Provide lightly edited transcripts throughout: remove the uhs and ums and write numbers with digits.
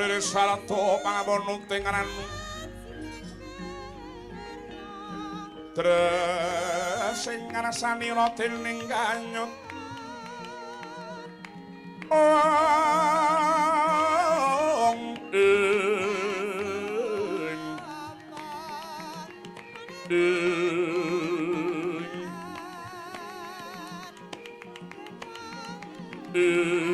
Blilir sarata pangawono tengaran Dresing ngrasani raden ning kanyut Ong ing ing ing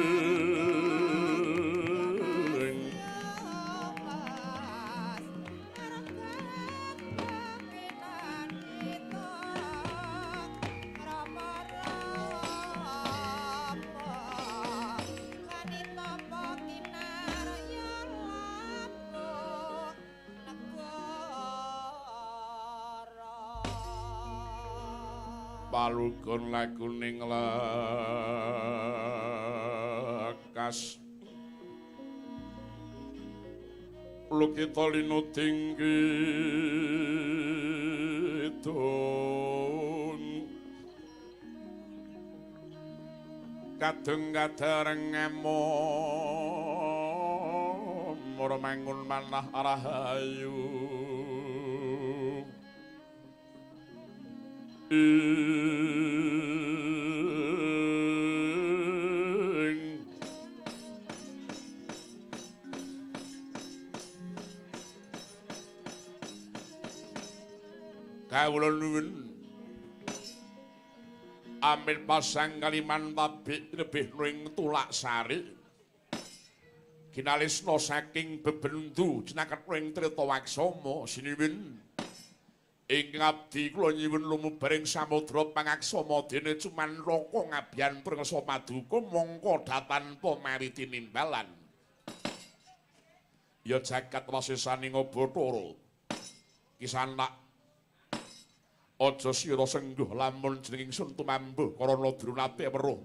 Palugon laguning lekas Lukita linuding kidung Kadung kadareng emo Mara mangun manah rahayu Ing Kawula nuwun Amil pasang kaliman tabik lebih ning tulak sari Ginalisna saking bebendu jinaket ing Treta Waksama siniwin Ingkang abdi kula nyuwun lumubaring samudra pangaksama dene cumanraka ngabyantur ngersa paduka mongko datanpa mari tinimbalan. Ya jagat wasesaning Bathara. Kisanak aja sira sengguh lamun jeneng ingsun tumambuh karana drunate weruh.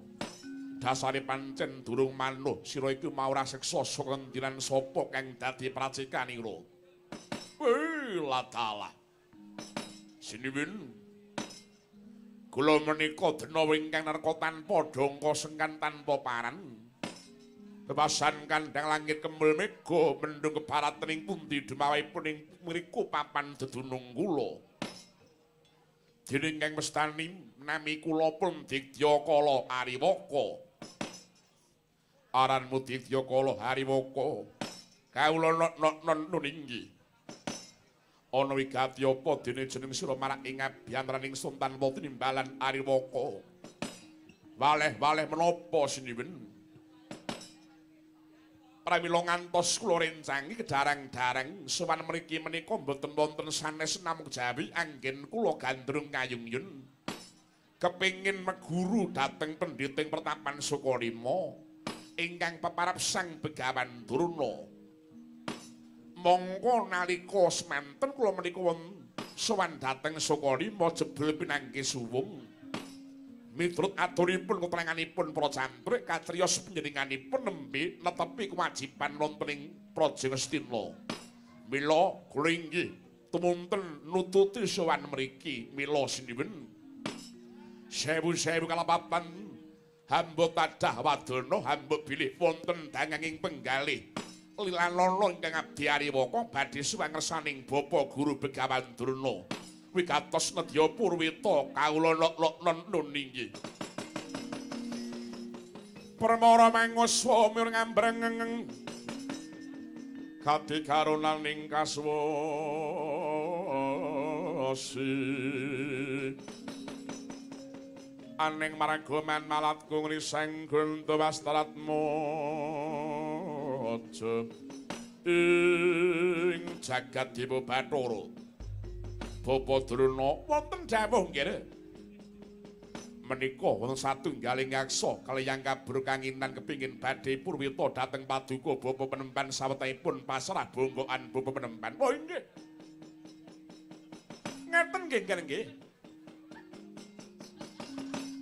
Dasare pancen durung manuh sira iku mau ora seksa saka ngendinan sapa kang dadi pracikanira. Weh ladalah. Siniwin kula menika dena ingkang nerka tanpa dongka sengkan tanpa paran bebasan kandhang langit kemul mega mendung kebarat ning pundi demawipun ing mriku papan dedunung kula dening kang mestani nami kula pun Didyakala Ariwaka aranmu Didyakala Ariwaka kawula nok-nok nun inggih ana wigati apa dene jeneng sira marak ing abyantraning ingsun tanpa tinimbalan Ariwaka. Waleh-waleh menapa siniwen? Pramila ngantos kula rencangi kedarang-darang sowan mriki menika mboten wonten sanes namung jawi anggen kula gandrung kayungyun. Kepingin meguru dhateng pendhiting pertapan Sukalima ingkang peparap Sang Begawan Durna. Mongko nalika semanten kula menika wonten sowan dhateng Sukalima jebul pinanggih suwung. Miturut aturipun keteranganipun para cantrik katriyos panjenenganipun nembe netepi kewajiban wonten ing Praja Ngastina. Mila kula inggih tumunten nututi sowan mriki mila siniwun. Sewu-sewu kalapapan hamba tadah wadana hamba bilih wonten danganging penggalih. Lilanana ingkang abdi Ariwaka badhe sowan ngersaning Bapa Guru Begawan Durna. Wigatos nedya purwita kawula nok-nok nun inggih. Permara manguswa mur ngambreng kadi karunaning kaswasi. Aning maraga man malatku ngriseng gunta wastaratma aja ing jagat dewa Bathara. Bapa Drona wonten dawuh nggih. Menika wonten satunggaling yaksa kaliyang kabur kanginan kepingin badhe purwita dhateng paduka Bapa Penemban sawetahipun pasrah bonggokan Bapa Penemban. Oh nggih. Ngaten nggih nggih.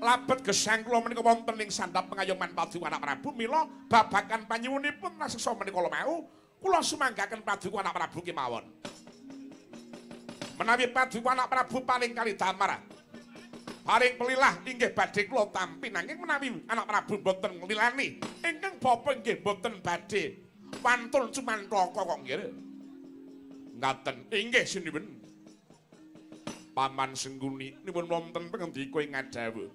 Labet gesang kula menika wonten ing sandhap pengayoman paduka Anak Prabu mila babagan panyuwunipun raseksa menika mau kula sumanggaken paduka Anak Prabu kemawon. Menawi paduka Anak Prabu paling kali damar paring pelilah inggih badhe kula tampi nanging menawi Anak Prabu boten nglilani ingkang bapa inggih boten badhe Wantun cumantaka kok nggih. Ngaten inggih sinuwun. Paman Sengkuni nyuwun wonten pangendika ing ngadhawuh.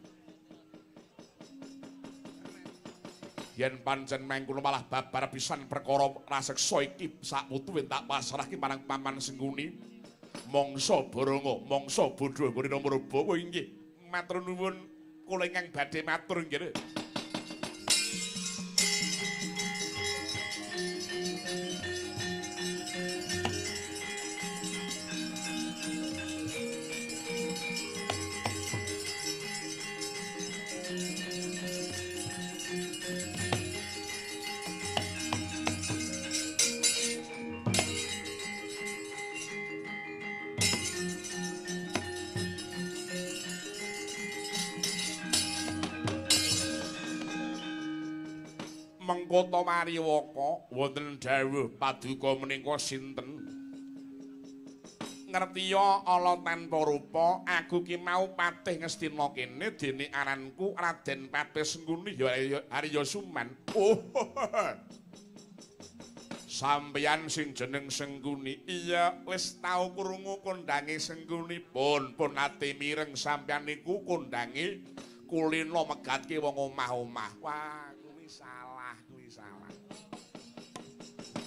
Yen pancen mengkono malah babar pisan perkara raseksa iki sakwutuhe tak pasrahke marang Paman Sengkuni. Mangsa Baranga, mangsa bodho nggone Murba inggih. Matur nuwun kula ingkang badhe matur nggih. Mengkota Mariwaka wonten dawuh paduka menika sinten? Ngertiya ala tanpa rupa aku ki mau patih Ngastina kene dene aranku Raden Patih Sengkuni ya Arya Suman. Oh. Sampeyan sing jeneng Sengkuni. Iya, wis tau krungu kondange Sengkuni. Pun pun ate mireng sampeyan niku kondange kulino megatke wong omah-omah. Wah, kuwi salah, kuwi salah.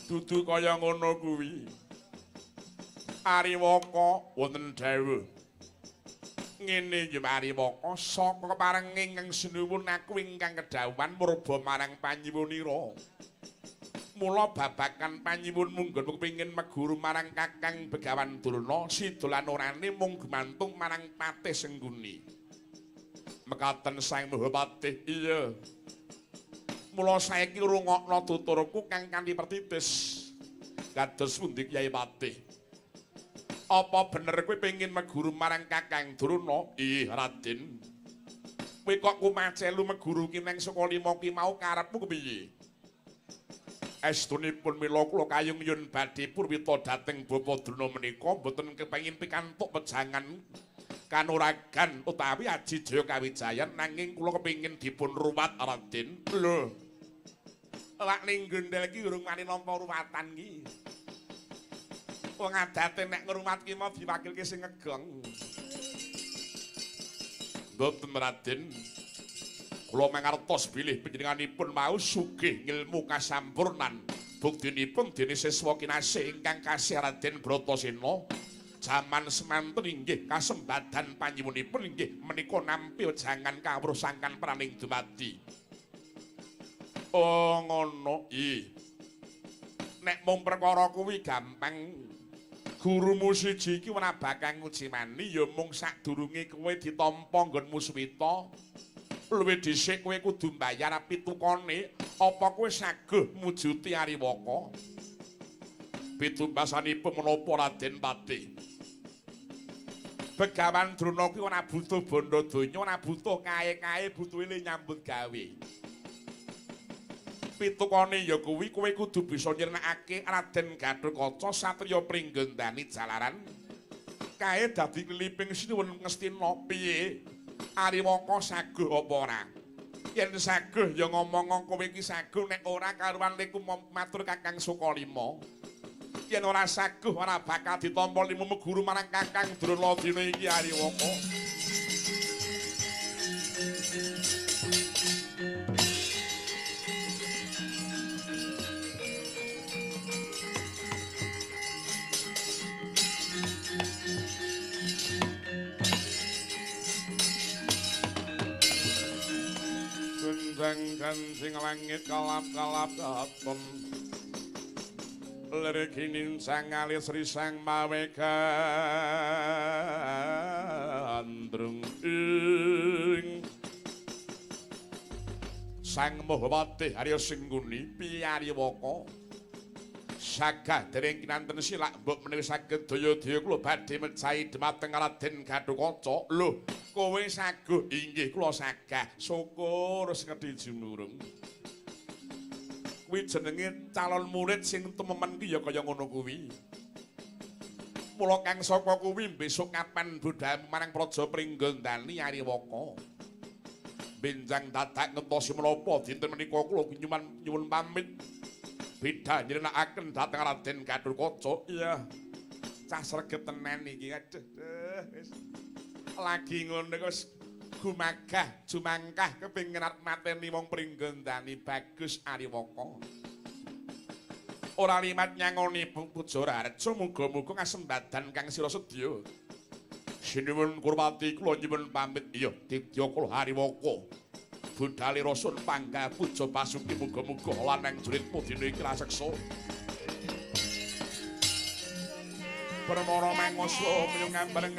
Dudu kaya ngono kuwi. Ariwaka wonten dawuh. Ngene yen Ariwaka saka keparenge ingkang sinuwun aku ingkang kedhawuhan murba marang panyiwunira. Mula babakan panyiwun munggon kepengin meguru marang Kakang Begawan Durna sida lan orane mung gumantung marang Patih Sengkuni. Mekaten Sang Mahapatih. Iya. Mula saiki rungokno tuturku kang kanthi pertitis. Kados pundi Kyai Patih? Apa bener kowe pengin meguru marang Kakang Durna? Ih, Raden. Kowe kok kumacelu meguru ki nang Sukalima ki mau karepmu kepiye? Estunipun mila kula kayung yun badhe purwita dhateng Bapa Durna menika mboten kepengin pikantuk wejangan kanuragan utawi aji jaya kawijayan nanging kula kepengin dipun ruwat Raden. Lho. Lak ning gondel iki urung wani nampa ruwatan ki. Wong adate nek ngruwat ki mau diwakilke sing ngegong. Mboten Raden. Kula mangertos bilih panjenenganipun mau sugih ngilmu kasampurnan. Buktinipun dene siswa kinasih ingkang kasih Raden Bratasena jaman semanten inggih kasembadan panyiwunipun inggih menika nampi wejangan kawruh sangkan praning dumadi. Oh ngono i. Nek mung perkara kuwi gampang. Gurumu siji iki ora bakal ngujimani ya mung sadurunge kowe ditampa nggonmu suwita. Luwih dhisik kowe kudu mbayar pitukane, apa kowe saguh mujuti Ariwaka? Pitumbasanipun menapa Raden Patih? Begawan Drona kuwi ora butuh bondo donya, ora butuh kae-kae, butuhe le nyambut gawe. Pitukane ya kuwi kowe kudu bisa nyirnakake Raden Gathotkaca satriya Pringgondani jalaran. Kae dadi kliliping sinuwun Ngastina piye? Ariwaka saguh apa ora? Yen saguh ya ngomong kowe iki saguh, nek ora karuan liku matur Kakang Sukalima. Yen ora saguh ora bakal ditampa limu meguru marang Kakang Drona dina iki Ariwaka. Gunjang ganjing langit kalap-kalap katon lirik sang alis risang mawe gandrung ing Sang Mahapatih Arya Sengkuni piye Ariwaka sagah dereng kinanten silak mbok menawi saged daya-daya kula badhe mecahi dhumateng Raden Gathotkaca. Lho, kowe saguh? Inggih kula sagah. Syukur wis ngerti jumurung. Kuwi jenenge calon murid sing tememen ki ya kaya ngono kuwi. Mula kang saka kuwi besok kapan budhamu marang Praja Pringgondani Ariwaka. Benjang dadak ngentosi menapa dinten menika kula nyuwun pamit. Bidha nyrenakaken dhateng Raden Gathotkaca. Iya. Cah sregep tenan iki. Aduh, wis. Lagi ngono wis gumagah jumangkah kepengin arep mateni wong Pringgondani Bagus Ariwaka. Ora limat nyangoni Puja Raharja, muga-muga kasembadan kang sira sedya. Sinuwun Kurwati kula nyuwun pamit. Iya, Ditya kula Ariwaka. Budhale rasun panggah puja pasuki muga-muga lanang juritmu dina iki raseksa. Permara mangsa miyung ngambareng.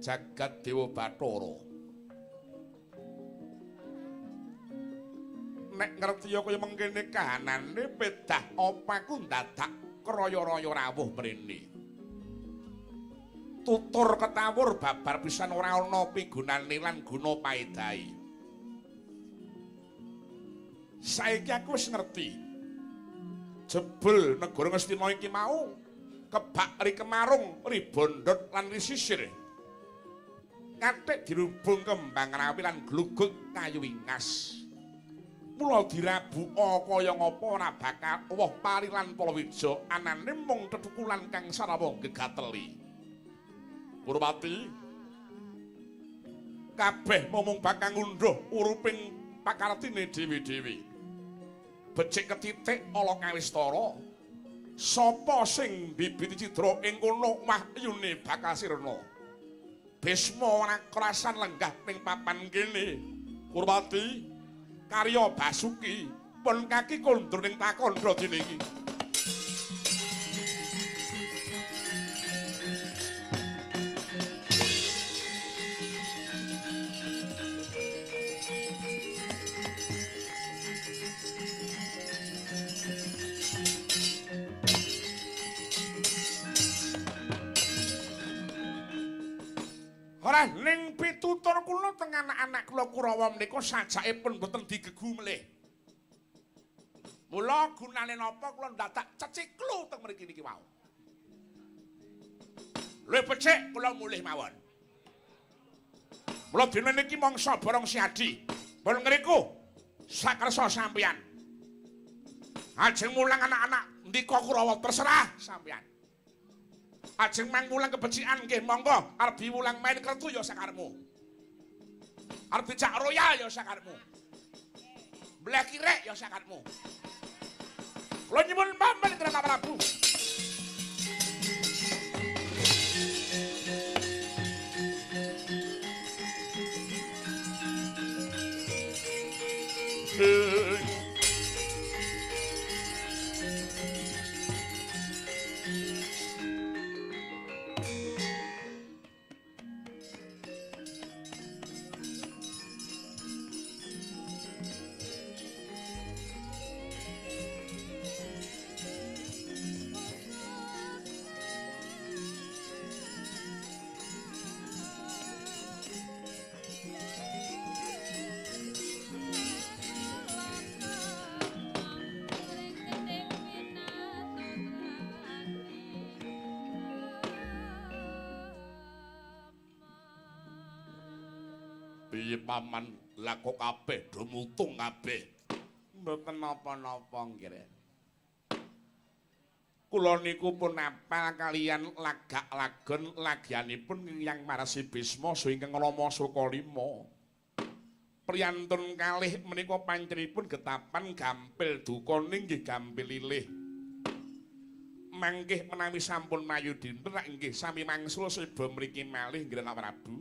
Jagat Dewa Bathara. Nek ngerti ya kaya mengkene kahanane pedah opaku ndadak kraya-raya rawuh mrene. Tutur ketawur babar pisan ora ana pigunane lan guna paedahe. Saiki aku wis ngerti. Jebul negara Ngastina iki mau kebak ri kemarung, ri bondot lan ri sisir. Kathik dirubung kembang rawi lan glugut kayu ingas. Mula dirabuka kaya ngapa ora bakal woh pari lan palawija anane mung tetukulan kang sarawa gegateli. Kurwati kabeh momong bakal ngunduh uruping pakartine dhewe-dhewe. Becik ketitik ala kawistara. Sapa sing bibiti cidra ing kono wahyune bakal sirna. Bisma ora krasan lenggah ning papan kene. Kurwati karya Basuki pun kaki kondur ning takandha dene iki. Ora ning pitutur kula teng anak-anak kula Kurawa menika sajakipun mboten digegu melih. Mula gunane napa kula ndadak ceciklu teng mriki niki wau. Luwih becik kula mulih mawon. Mula dina niki mangsa borong siadi. Pun ngriku sakersa sampeyan. Ajeng mulang anak-anak ndika Kurawa terserah sampeyan. Ajeng mang mulang kebecikan nggih monggo, arep diwulang main kertu ya sakarepmu. Arep dijak royal ya sakarepmu. Mbleh kirek ya sakarepmu. Kula nyuwun pamit dhateng Prabu. Piye paman, lah kok kabeh do mutung kabeh. Mboten napa-napa nggih. Kula niku pun apal kaliyan lagak lagon lagianipun Hyang Marsi Bisma ingkang Rama Sukalima. Priyantun kalih menika pancenipun getapan gampil duka ning nggih gampil lilih. Mangkih menawi sampun mayu dinten rak nggih sami mangsul seba mriki malih nggih Prabu.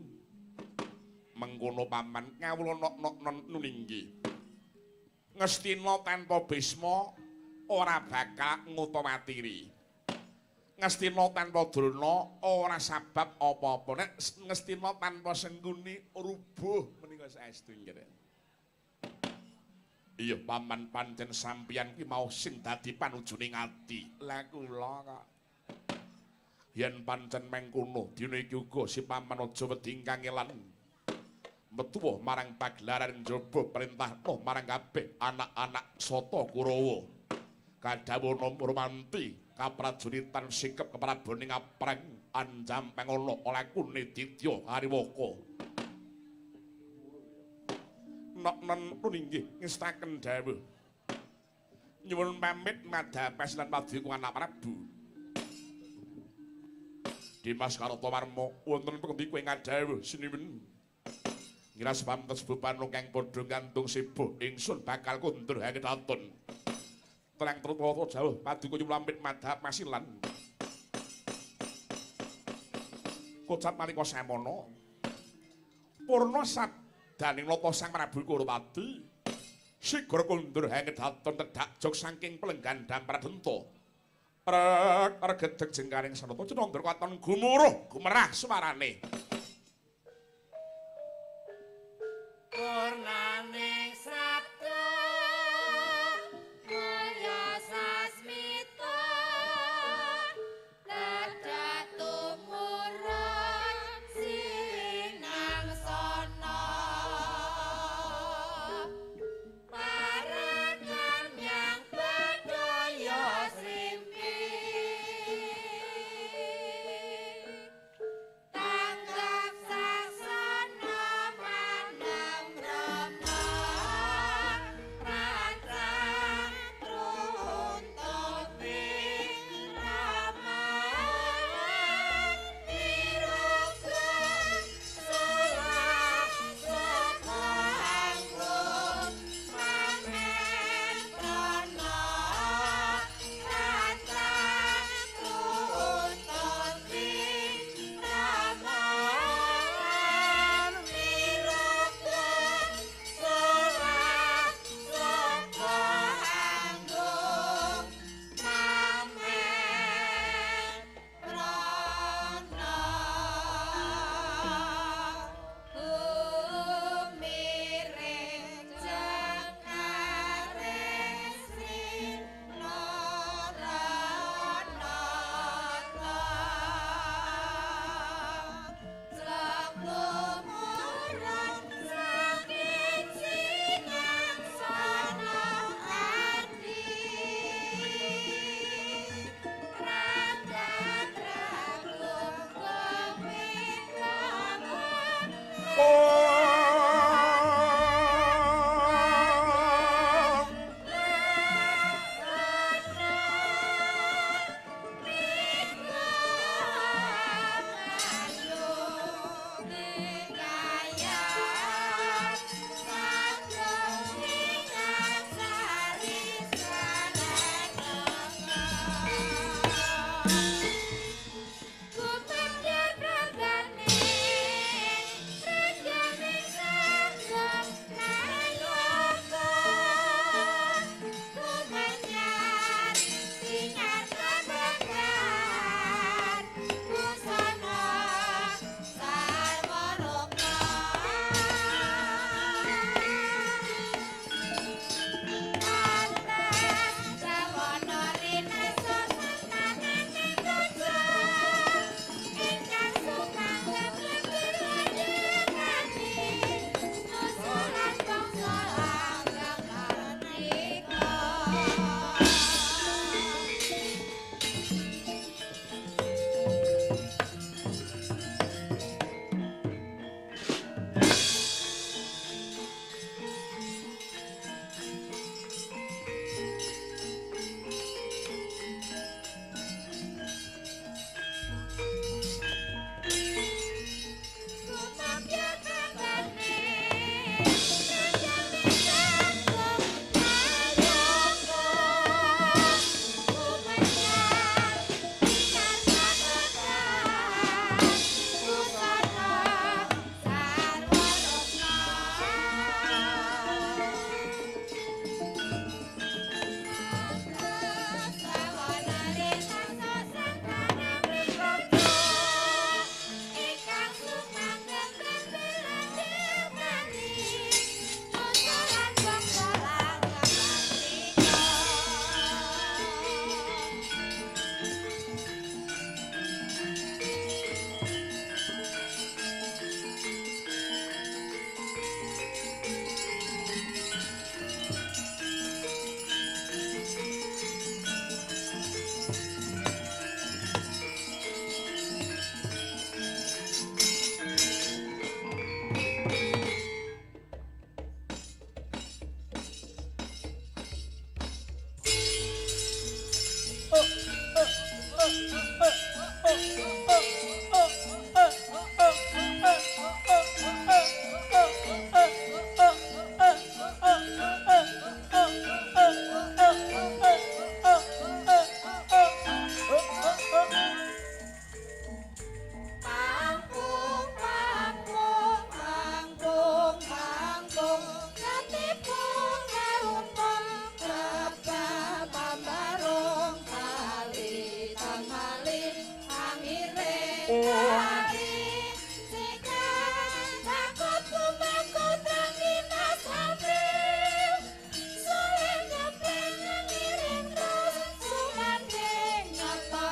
Mengkono paman kawula nok-nok nuninggi. Ngastina tanpa Bisma ora bakal ngutawatiri. Ngastina tanpa Drona ora sabab apa-apa. Nek Ngastina tanpa Sengkuni rubuh menika saestu nggih. Iya paman pancen sampeyan kuwi mau sing dadi panujuning ati. Lah kula kok yen pancen mengkono dina iki uga si paman aja wedi kangelan. Metuwa marang pagelaran njaba perintahno marang kabeh anak-anak Sata Kurawa. Kadhawuhna Murmanti kaprajuritan sikep keprabone ngapreng anjam pengono lakune Ditya Hariwaka. Nok-non puninggi ngestaken dawuh. Nyuwun pamit madhapes lan paduka anak Prabu. Dimas Kartawarma wonten pundi kowe ngadhawuh sinuwun. Ngiras pamtes bupano kang padha gantung sibuk ingsun bakal kundur hangedaton. Terang trutwata jauh paduka nyuwun pamit madhap masilan. Kocap nalika samono purna sabdaning nata Sang Prabu Kurupati sigra kundur hangedaton tedhak jog saking pelenggan Dampradenta. Rek regedeg jengkaring sanata cenandra katon gumuruh gumerah suarane. Purnaning sabda maya sasmita nedhak tumurun sinangsana parangan yang bedaya srimpi tanggap saksana manem. Pangpung pangpung pangpung pangpung katipung karumpung rebah pambarung kali temali angiring kali sikat takut kumakut ranginas hamil soleh nyepleng ngiring terus sumanding nyata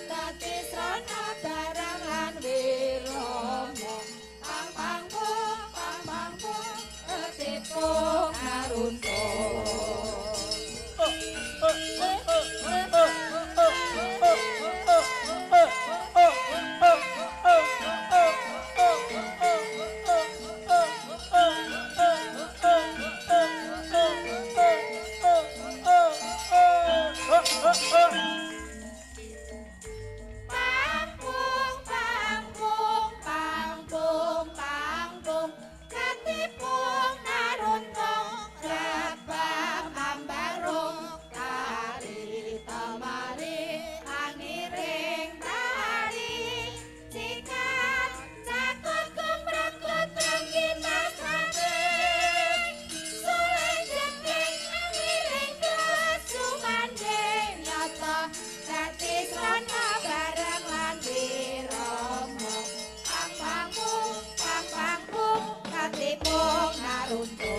dadi srana barang lan wirama pang pang pung pang pang pung ketipung naruntung. Pangpung pangpung pangpung pangpung katipung naruntung rebab ambarung kali temali angiring tari cikat cakut kumrekut rengginas hamil soleh jepling angiring terus sumanding nyata dadi srana bareng lan wirama pang pang pung pang pang pung katipung naruntung.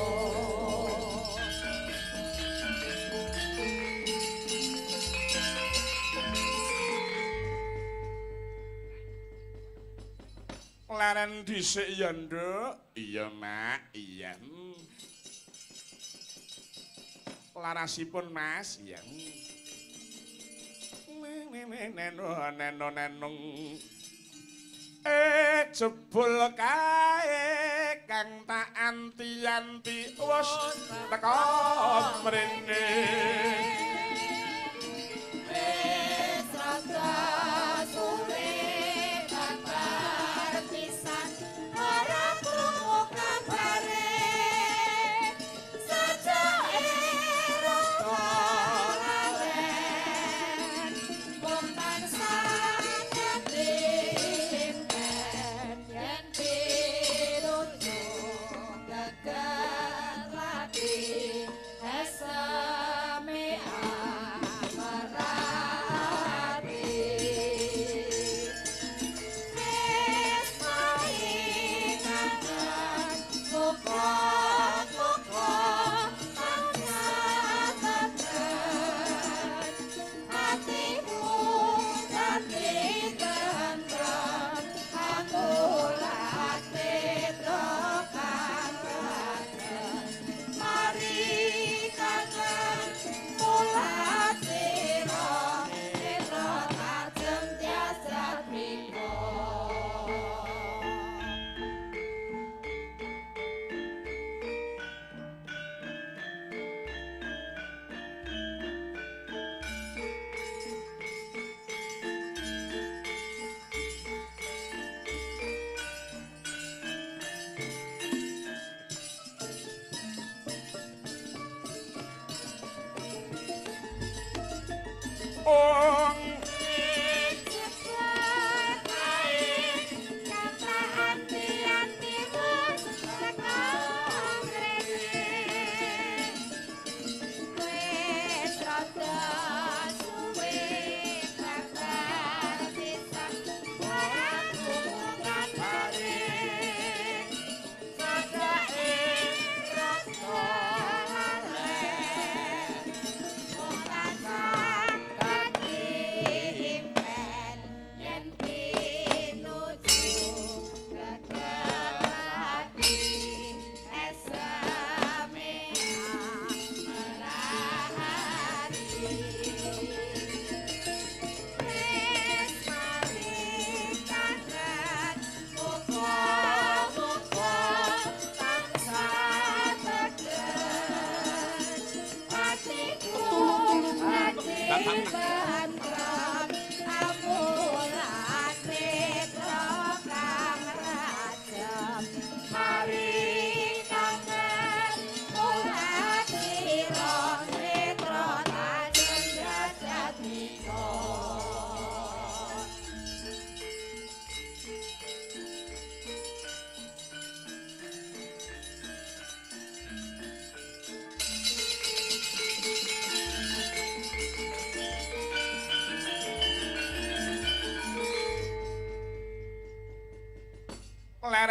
Leren dhisik ya, Nduk. Iya, Mak. Iya. Larasipun, Mas. Iya. Neno neno nenung. Eh, jebul kae kang tak anti-anti wis teka mrene. Wis rada suwe kabar pisan ora krungu kabare sajake rada lalen wong tansah ketimpen yen pirujuk geger lati eseme.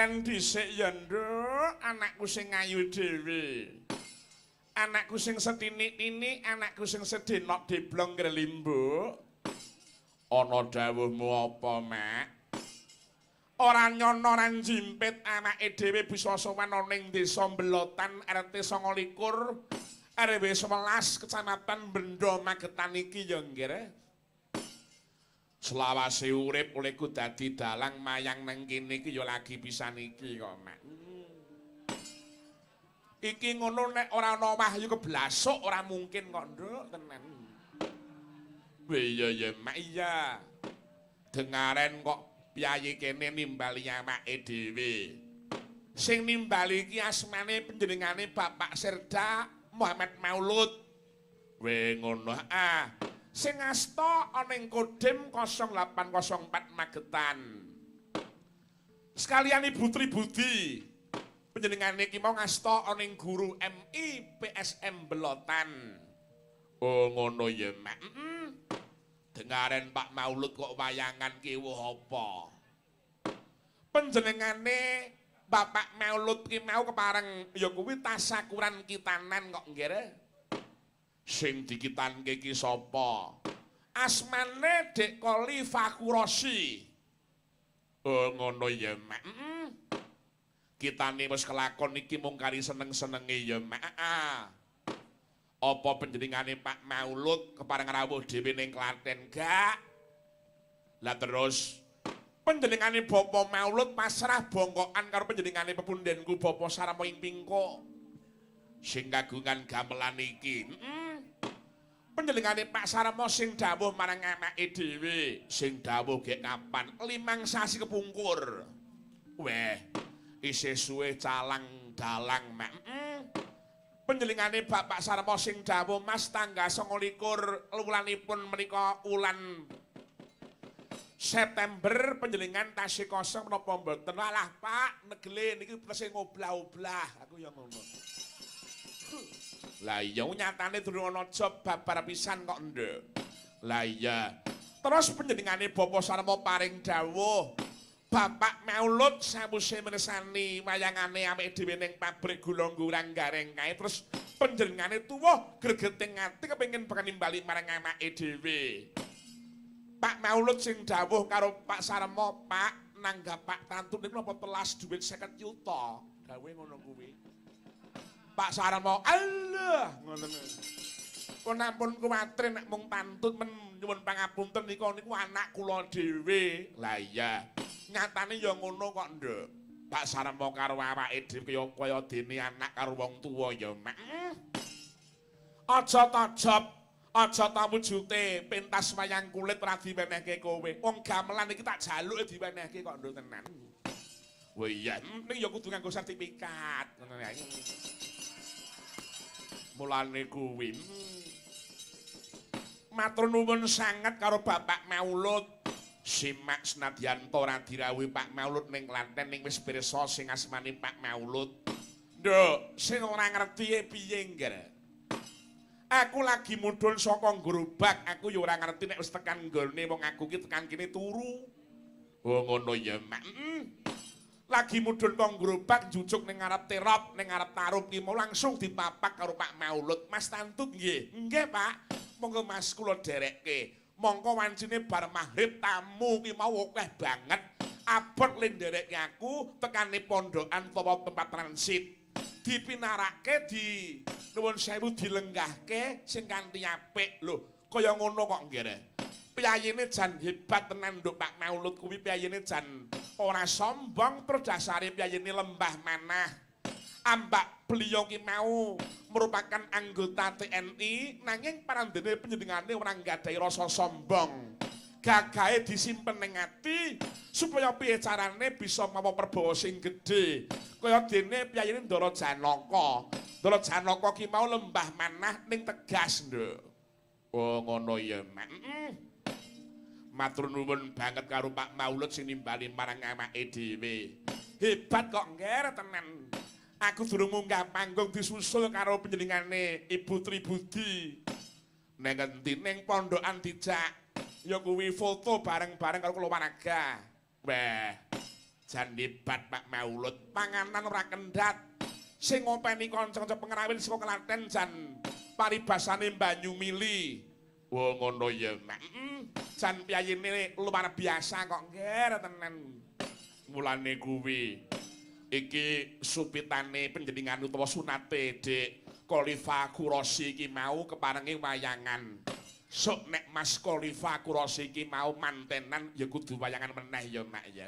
Leren dhisik ya, Nduk, anakku sing ayu dhewe. Anakku sing setinik-tinik, anakku sing sedenok deblong grelimbuk. Ana dawuhmu apa, Mak? Ora nyono ora njimpit anake dhewe bisa sowan ana ning Desa Belotan RT 29 RW 11 Kecamatan Bendo Magetan iki ya, Nggih. Selawase urip olehku dadi dalang mayang nang kene iki ya lagi pisan iki kok, Mak. Iki ngono nek ora ana wahyu keblasuk ora mungkin kok, Nduk, tenan. Weh iya ya, Mak, iya. Dengaren kok piyayi kene nimbali awake dhewe. Sing nimbali iki asmane panjenengane Bapak Serda Muhammad Maulud. Weh ngono ah. Sing asta ana ing Kodim 0804 Magetan. Sekalian Ibu Tribudi. Panjenengane iki mau ngasta ana ing guru MI PSM Belotan. Oh ngono ya, Mak. Heeh. Dengaren Pak Maulud kok wayangan ki wuh apa? Panjenengane Bapak Maulud ki mau kepareng ya kuwi tasakuran kitanan kok nggih. Sing dikitanke ki sapa? Asmane Dek Koli Fakurosi. Oh ngono ya, Mak. Heeh. Kitane wis kelakon iki mung kari seneng-senenge ya, Mak. Apa panjenengane Pak Maulud kepareng rawuh dhewe ning Klaten gak? Lah terus panjenengane Bapak Maulud pasrah bongkokan karo panjenengane pepundenku Bapak Sarmo ing Pingko. Sing kagungan gamelan iki. Heeh. Panjenengane Pak Sarmo sing dawuh marang anake dhewe, sing dawuh gek kapan? 5 sasi kepungkur. Weh, isih suwe calang dalang, Mak. Heeh. Panjenengane Bapak Sarmo sing dawuh Mas tanggal 29 wulanipun menika wulan September panjenengan tasih kosong menapa mboten? Alah Pak, negele niki tesih ngoblah-oblah. Aku ya ngono. Lah iya nyatane durung ana job babar pisan kok, Nduk. Lah iya. Terus panjenengane Bapak Sarmo paring dawuh Bapak Maulud sawise mirsani wayangane awake dhewe ning pabrik gula Ngurang Gareng kae terus panjenengane tuwuh gregeting ati kepengin bakal nimbali marang anake dhewe. Pak Maulud sing dawuh karo Pak Sarmo, Pak, nanggap Pak Tantut niku napa telas dhuwit 50 yuta. Dawuhe ngono kuwi. Pak Sarmo, Allah, ngono. Pun ampun kuwatir nek mung tantut men nyuwun pangapunten niku niku anak kula dhewe. Lah iya. Nyatane ya ngono kok, Nduk. Pak Sarmo karo awake dhewe kaya kaya dene anak karo wong tuwa ya, Mak. Aja ta job, aja ta wujute pentas wayang kulit ora diwenehke kowe. Wong gamelan iki tak jaluke diwenehke kok, Nduk, tenan. Wah iya, ning ya kudu nganggo sertifikat, ngono ae. Mulane kuwi. Matur nuwun sanget karo Bapak Maulud. Simak senadyan ora dirawuhi Pak Maulud ning Klaten ning wis pirsa sing asmane Pak Maulud. Nduk, sing ora ngerti piye, Ngger? Aku lagi mudhun saka gerobak, aku ya ora ngerti nek wis tekan nggone wong aku ki tekan kene turu. Oh ngono ya, Mak. Lagi mudhun kok gerobak njujuk ning ngarep terop, ning ngarep tarup ki mau langsung dipapak karo Pak Maulud. Mas Tantut nggih. Nggih, Pak. Monggo Mas kula derekke. Mongko wancine bar maghrib tamu ki mau akeh banget. Abot le nderekke aku tekane pondokan utawa tempat transit. Dipinarake di nuwun sewu dilenggahke sing kanthi apik. Lho, kaya ngono kok nggih. Piyayine jan hebat tenan, Nduk, Pak Maulud kuwi piyayine jan ora sombong terus dasare piyayine lembah manah. Ambak beliau ki mau merupakan anggota TNI nanging parandene panjenengane ora nggadahi rasa sombong. Gagahe disimpen ning ati supaya piye carane bisa mawa perbawa sing gedhe. Kaya dene piyayine Ndara Janaka. Ndara Janaka ki mau lembah manah ning tegas, Nduk. Oh ngono ya, Mak. Matur nuwun banget karo Pak Maulud sing nimbali marang awake dhewe. Hebat kok, Ngger, tenan. Aku durung munggah panggung disusul karo panjenengane Ibu Tribudi. Neng endi ning pondokan dijak. Ya kuwi foto bareng-bareng karo keluarga. Weh. Jan hebat Pak Maulud, panganan ora kendhat. Sing ngopeni kanca-kanca pengrawit saka Klaten jan paribasane banyu mili. Oh ngono ya, Mak. Jan piyayine luar biasa kok ngger tenan. Mulane kuwi iki supitane panjenengan utawa sunate Dik Khalifa Quraisy iki mau keparengi wayangan. Sok nek Mas Khalifa Quraisy iki mau mantenan ya kudu wayangan meneh ya, Mak ya.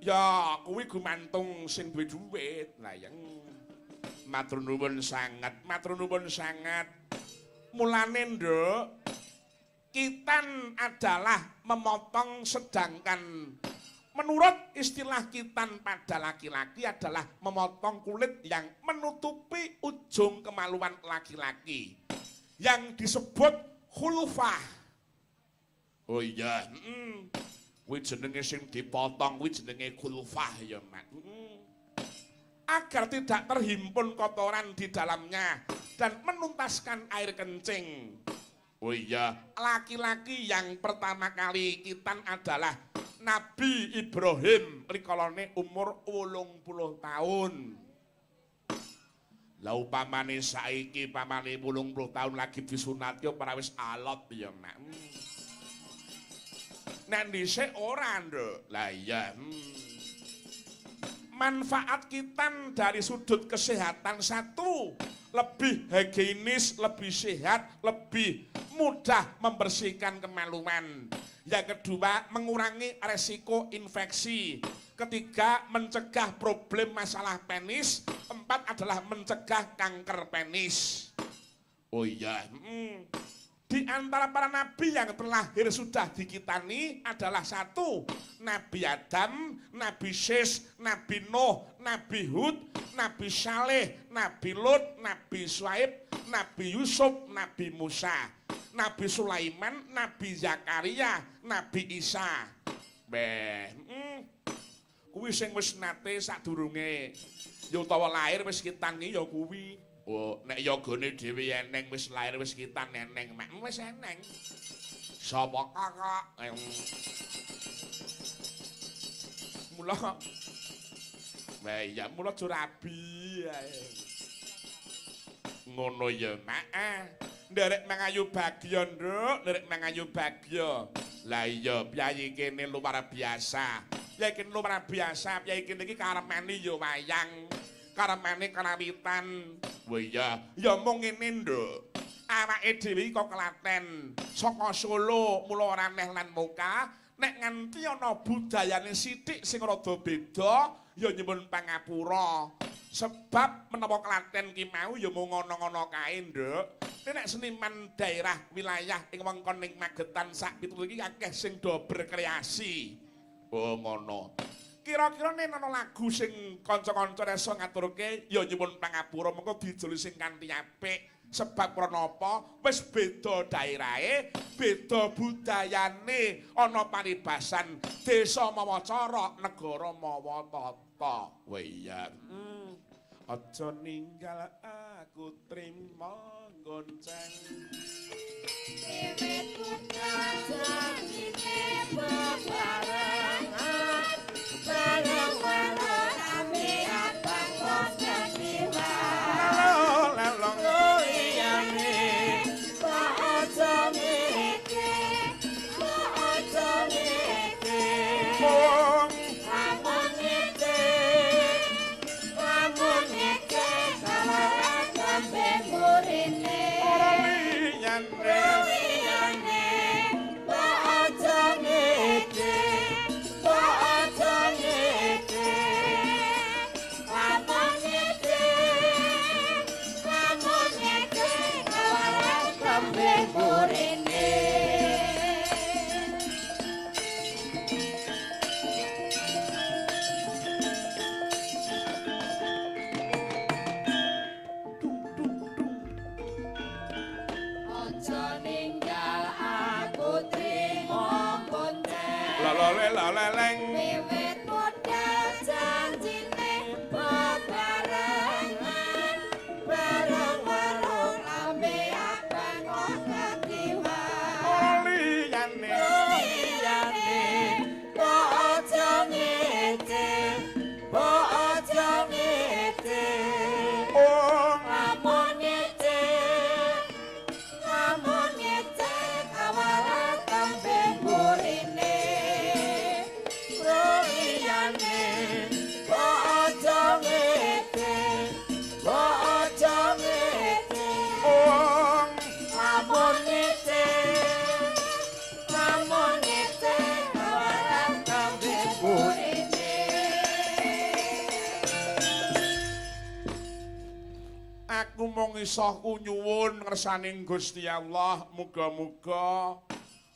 Ya, kuwi gumantung sing duwe dhuwit. Lah ya. Matur nuwun sanget, matur nuwun sanget. Mulane, Nduk, kitan adalah memotong, sedangkan menurut istilah kitan pada laki-laki adalah memotong kulit yang menutupi ujung kemaluan laki-laki yang disebut khulufah. Oh iya, kuwi jenenge sing dipotong kuwi jenenge khulufah ya, Mak. Agar tidak terhimpun kotoran di dalamnya dan menuntaskan air kencing. Oh iya, laki-laki yang pertama kali kitan adalah Nabi Ibrahim rikalane umur 80 tahun. Lah upamane saiki pamane 80 tahun lagi disunat ya ora wis alot ya, Mak. Nek dhisik ora, Nduk. Lah iya. Manfaat kitan dari sudut kesehatan satu, lebih higienis, lebih sehat, lebih mudah membersihkan kemaluan. Yang kedua, mengurangi resiko infeksi. Ketiga, mencegah problem masalah penis. Empat adalah mencegah kanker penis. Oh iya. Di antara para nabi yang terlahir sudah dikitani adalah satu, Nabi Adam, Nabi Sis, Nabi Nuh, Nabi Hud, Nabi Saleh, Nabi Lut, Nabi Suaib, Nabi Yusuf, Nabi Musa, Nabi Sulaiman, Nabi Zakaria, Nabi Isa. Beh, kuwi sing wis nate sadurunge ya utawa lahir wis kitan iki ya kuwi. Oh, nek yogane dhewe eneng wis lahir wis kitan eneng, Mak. Wis eneng. Sapa kakak? Mula. Wah, ya mula jurabi ae. Ngono ya, Mak. Nderek mangayu bagya, Nduk, nderek mangayu bagya. Lah iya, piyayi kene luar biasa. Piyayi kene luar biasa, piyayi kene iki karepane ya wayang. Karepane karawitan. Wah iya, ya mung ngene, Nduk. Awake dhewe kok Klaten, saka Solo, mula ora aneh lan muka, nek nganti ana budayane sithik sing rada beda, ya nyuwun pangapura. Sebab menawa Klaten ki mau ya mung ngono-ngono kae, Nduk. Nek seniman daerah wilayah ing wengkon ing Magetan sak pitu iki akeh sing do berkreasi. Oh ngono. Kira-kira nek ana lagu sing kanca-kanca iso ngaturke ya nyuwun pangapura mengko dijoli sing kanthi apik. Sebab krana apa? Wis beda daerahe, beda budayane, ana paribasan desa mawa cara, negara mawa tata. Wah iya. Aja ninggal aku trima gonceng. Wiwit putra janjine bebarengan, bareng warung ame abang kok dadi Lelong liyane. Kok aja ngeke, kok aja ngeke. Mung lamun ngeke, lamun ngeke, kalah dambe murine. Ora liyane. Liyane, kok aja ngeke, kok aja ngeke. Lamun ngeke, lamun ngeke, kalah dambe murine. Aja ninggal aku trimo bonceng. Leloleleng. Wiwit modal janjine bebarengan, bareng warung lambe abang kok ketiwa. Ora liyane. Liyane. iso nyuwun ngersaning Gusti Allah, muga-muga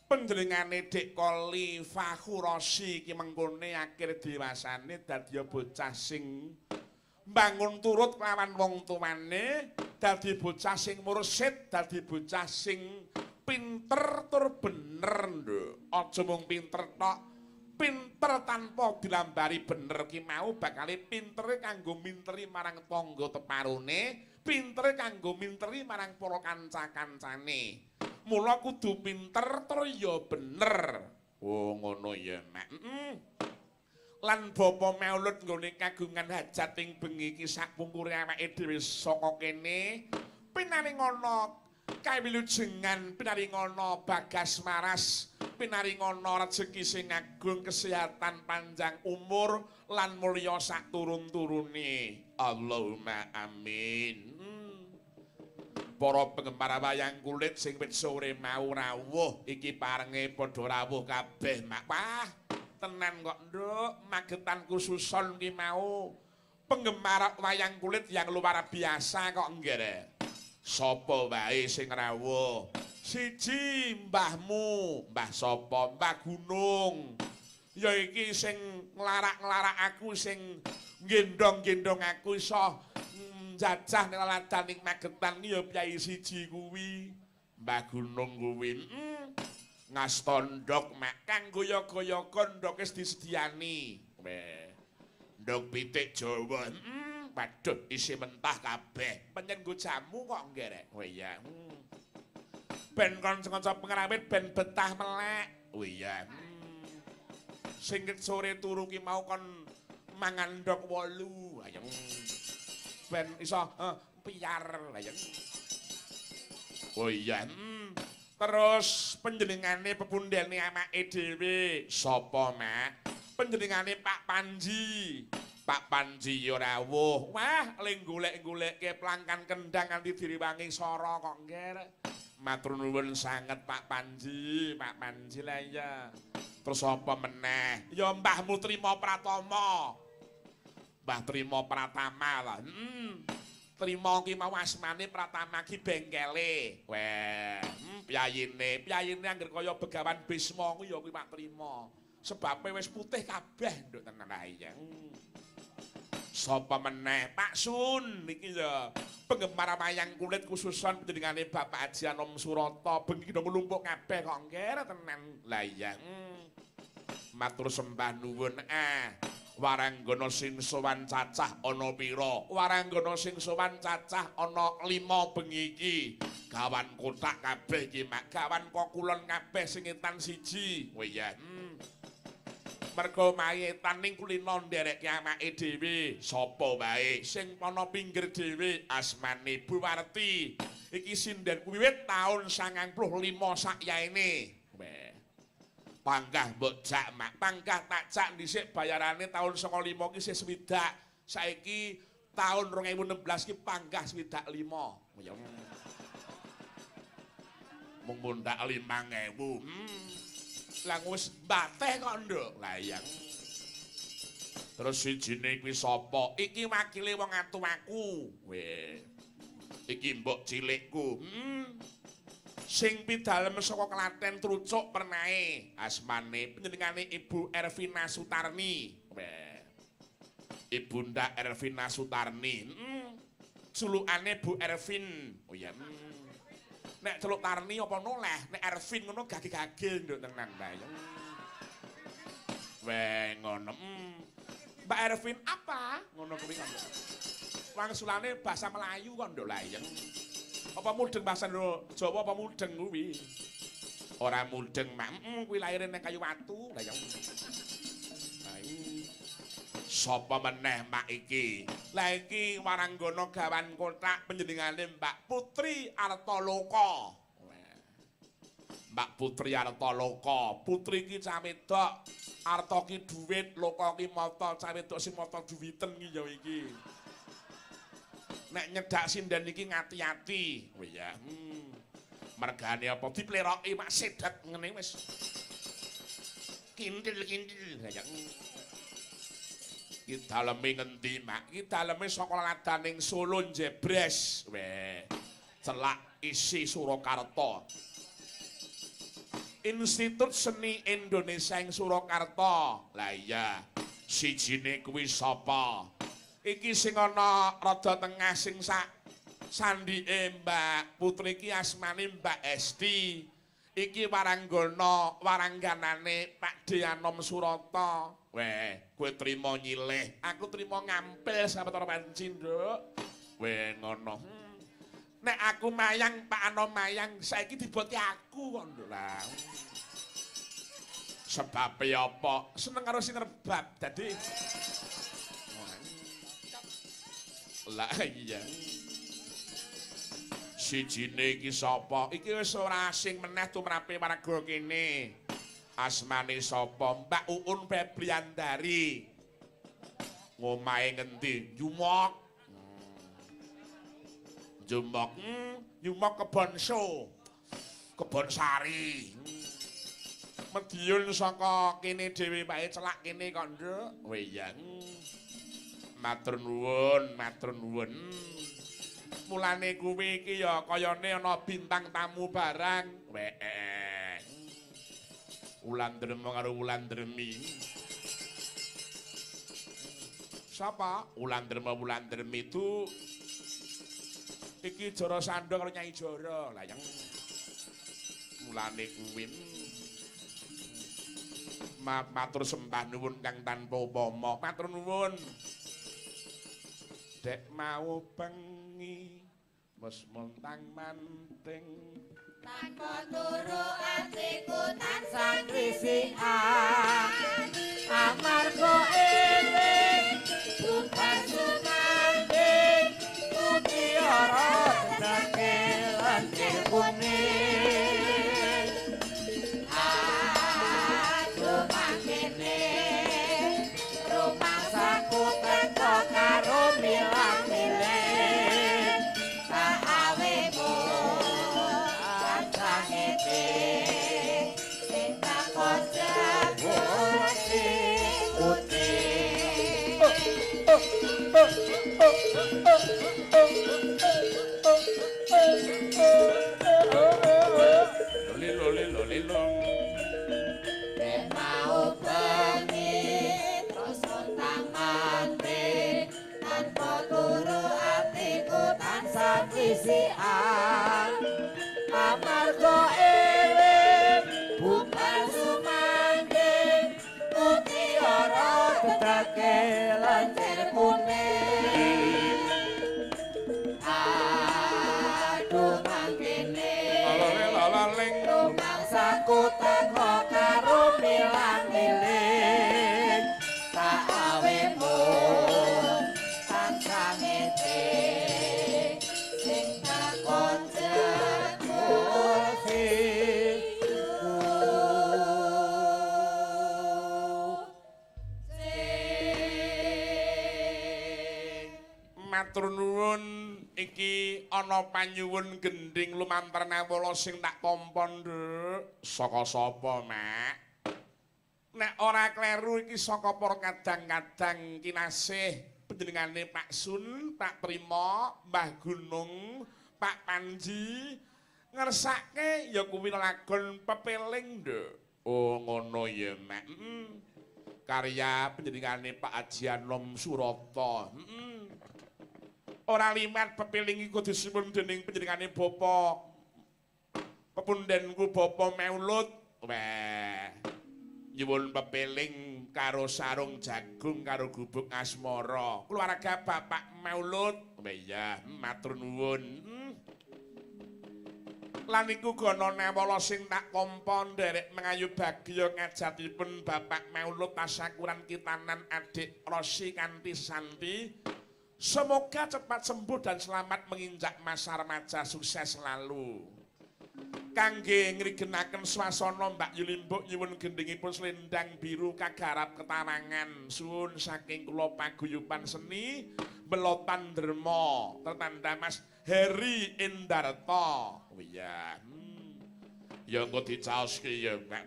panjenengane Dik Koli Fakhurasi iki mengkone akhir dewasane dadi bocah sing mbangun turut kelawan wong tuwane, dadi bocah sing mursid, dadi bocah sing pinter tur bener, Nduk. Aja mung pinter tok, pinter tanpa dilambari bener ki mau bakale pintere kanggo minteri marang tangga teparone, pintere kanggo minteri marang para kanca-kancane. Mula kudu pinter tur ya bener. Oh, ngono ya, Mak. Lan Bapa Maulud nggone kagungan hajat ing bengi iki sakpungkure awake dhewe saka kene pinaringana kawilujengan, pinaringana bagas maras, pinaringana rejeki sing agung, kesehatan, panjang umur lan mulya sak turun-turune. Allahumma amin. Para penggemar wayang kulit sing wit sore mau rawuh iki parenge padha rawuh kabeh, Mak. Wah, tenan kok, Nduk, Magetan khususon ki mau penggemar wayang kulit yang luar biasa kok nggih. Sapa wae sing rawuh? Siji mbahmu, Mbah sapa? Mbah Gunung. Ya iki sing nglarak-nglarak aku, sing gendong-gendong aku iso njajah ning laladan ing Magetan ki ya piyai siji kuwi. Mbah Gunung kuwi. Ngasta ndok, Mak, kanggo yoga-yoga ndok wis disediani. Weh. Ndok pitik Jawa. Waduh, isi mentah kabeh. Pancen nggo jamu kok nggih, Rek. Oh iya. Ben kanca-kanca pengrawit ben betah melek. Oh iya. Sing sore turu ki mau kon mangan ndok 8. Ayo. Ben iso piyar. Ayo. Oh iya. Terus panjenengane pepundhene amake dhewe. Sapa, Mak? Panjenengane Pak Panji. Pak Panji ya rawuh. Wah, le golek-golekke plangkan kendang nganti direwangi sora kok nggih. Matur nuwun sanget Pak Panji, Pak Panji lah iya. Terus apa meneh? Ya Mbahmu Trima Pratama. Mbah Trima Pratama lah. Trima ki mau asmane, Pratama ki bengkele. Weh, piyayine, piyayine angger kaya Begawan Bisma kuwi ya kuwi Pak Trima. Sebabe wis putih kabeh, Nduk, tenan ae ya. Sapa meneh? Pak Sun iki ya penggemar wayang kulit khususon panjenengane Bapak Haji Anom Surata bengi do nglumpuk kabeh kok nggih tenan. Lah iya. Matur sembah nuwun. Ah. Waranggana sing sowan cacah ana pira? Waranggana sing sowan cacah ana 5 bengi iki. Gawan kotak kabeh iki, Mak. Gawan kokulon kabeh sing etan siji. Oh iya. Mergo omahe etan ning kulino nderekke amake dhewe. Sapa wae sing ana pinggir dhewe asmane Bu Warti. Iki sinden wiwit taun 95 sakyaene. Weh. Panggah mbok jak, Mak. Panggah tak jak dhisik bayarane taun 95 ki isih 60. Saiki taun 2016 ki panggah 65. Ya. Mung mundak 5000. Lah wis mbateh kok, Nduk. Lah iya. Terus sijine kuwi sapa? Iki wakile wong atuwaku. Weh. Iki mbok cilikku. Sing pidalem saka Klaten Trucuk pernae asmane panjenengane Ibu Ervina Sutarni. Weh. Ibunda Ervina Sutarni. Culukane Bu Ervin. Oh iya. Nek celuk Tarni apa noleh, nek Ervin ngono gage-gage, Nduk, tenan ta ya. Weh, ngono. Mbak Ervin apa? Ngono kuwi kok. Wangsulane bahasa Melayu kok, Nduk, lah iya. Apa mudeng bahasa Jawa apa mudeng kuwi? Ora mudeng, Mak. Kuwi lahire ning Kayu Watu. Lah ya. Sapa meneh, Mak, iki? Lah iki waranggana gawan kotak panjenengane Mbak Putri Artaloka. Mbak Putri Artaloka. Putri iki cah wedok, arta ki dhuwit, loka ki mata, cah wedok sing mata duwiten ki ya iki. Nek nyedak sinden iki ngati-ati. Oh iya. Mergane apa dipleroki, Mak, sedet ngene wis. Kintil-kintil. Ya. Iki daleme ngendi, Mak? Iki daleme saka ladaning Solo Jebres. Weh. Celak isi Surakarta. Institut Seni Indonesia ing Surakarta. Lah iya, sijine kuwi sapa? Iki sing ana rada tengah sing sak sandhike Mbak Putri iki asmane Mbak Esti. Iki waranggana warangganane Pak Deanom Surata. Weh, kowe trimo nyilih, aku trimo ngampil sawetara wanci, Nduk. Weh, ngono. Nek aku mayang, Pak Anom mayang, saiki diboti aku kok, Nduk. Lah. Sebabe apa? Seneng karo sing rebab. Dadi lah iya. Sijine iki sapa? Iki wis ora asing meneh tumrape warga kene. Asmane sapa? Mbak Uun Febriandari. Ngomahe ngendi? Jumok. Jumok. Jumok Kebon So. Kebon Sari. Mediun saka kene dhewe wae celak kene kok, Nduk. Oh iya. Matur nuwun, matur nuwun. Mulane kuwi iki ya kayane ana bintang tamu barang. Weh. Wulan Drema karo Wulan Dremi. Sapa? Wulan Drema Wulan Dremi itu iki Jara Sandha karo Nyai Jara. Lah yang mulane kuwi matur sembah nuwun kang tanpa upama. Matur nuwun. Dek mau bengi wis montang manting tanpa turu atiku tansah krisikan amarga eling bubar sumanding mutiara dake lentir kuning aduh mangkene rumangsaku teko karo milang-miling saawemu sangete sing takon jago sing putih. Lilo lilo lilo. Nek mau bengi terus montang manting tanpa turu atiku tansah krisikan amarga eling bubar sumanding mutiara dedake lencir kuning aduh mangkene rumangsaku teko karo milang-miling saawemu tansah ngete sing takon jebul Matur nuwun iki ana panyuwun gendhing lumantar nawala sing tak tampa, Nduk. Saka sapa, Mak? Nek ora kleru iki saka para kadang-kadang kinasih panjenengane Pak Sun, Pak Primo, Mbah Gunung, Pak Panji ngersake ya kuwi lagon pepeling, Nduk. Oh, ngono ya, Mak. Karya panjenengane Pak Aji Anom Surata. Ora limat pepiling iku disuwun dening panjenengane Bapak pepundenku Bapak Maulut. Weh. Nyuwun pepiling karo sarung jagung karo gubuk asmara. Keluarga Bapak Maulut. Weh iya, matur nuwun. Lan iku gana nawala sing tak tampa nderek mengayu bagya ngajatipun Bapak Maulut tasakuran kitanan adik Rosi kanthi Santi. Semoga cepat sembuh dan selamat menginjak masa remaja, sukses selalu. Kangge ngrigenaken swasana Mbak Yulimbuk nyuwun gendhingipun selendang biru kagarap ketawangan. Suwun saking kula paguyuban seni Belotan Derma tertanda Mas Heri Indarto. Oh iya. Ya engko dicaoske ya, Mbak.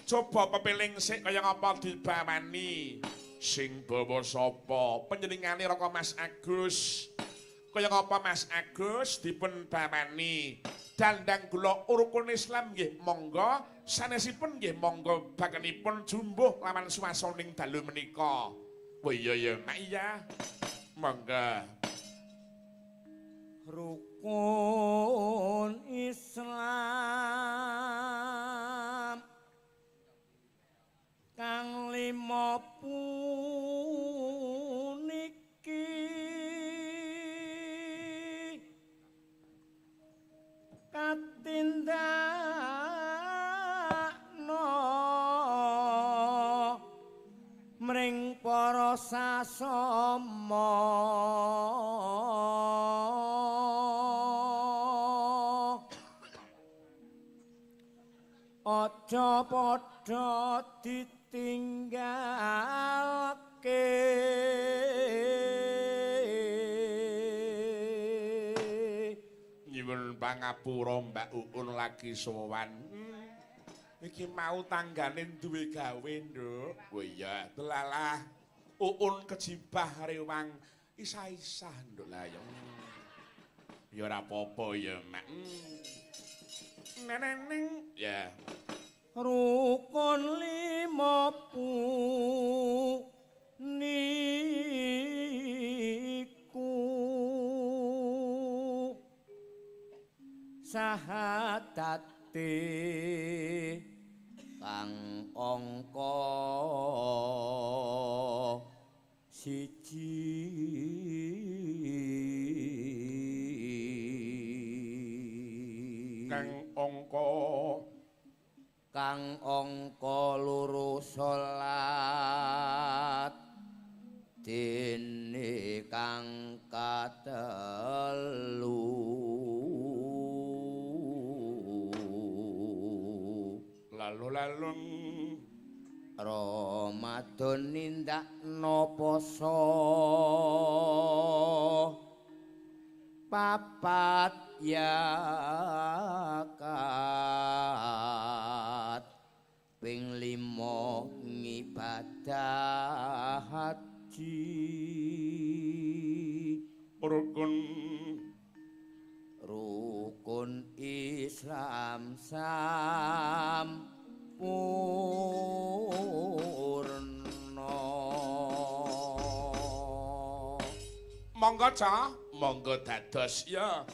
Coba pepiling sik kaya ngapa dibawani. Sing bawa sapa? Panjenengane Raka Mas Agus. Kaya ngapa Mas Agus dipun bawani dandang gula rukun Islam nggih monggo, sanesipun nggih monggo bakenipun jumbuh lawan swasaning dalu menika. Oh iya ya, Mak iya. Monggo. Rukun Islam kang lima puniki katindakno mring para sasama. Aja padha ditinggalke. Nyuwun pangapura Mbak Uun lagi sowan. Iki mau tanggane duwe gawe, Nduk. Oh iya, delalah Uun kejibah rewang isah-isah, Nduk. Lah ya. Ya ora apa-apa ya, Mak. Neneng ya. Rukun lima puniku sahadate kang angka siji. Kang angka kang angka loro salat dene kang katelu lalu-lalu Ramadan nindakno poso papat yakat ping lima ngibadah haji. Rukun rukun Islam sampurna. Monggo Cah, monggo dados ya.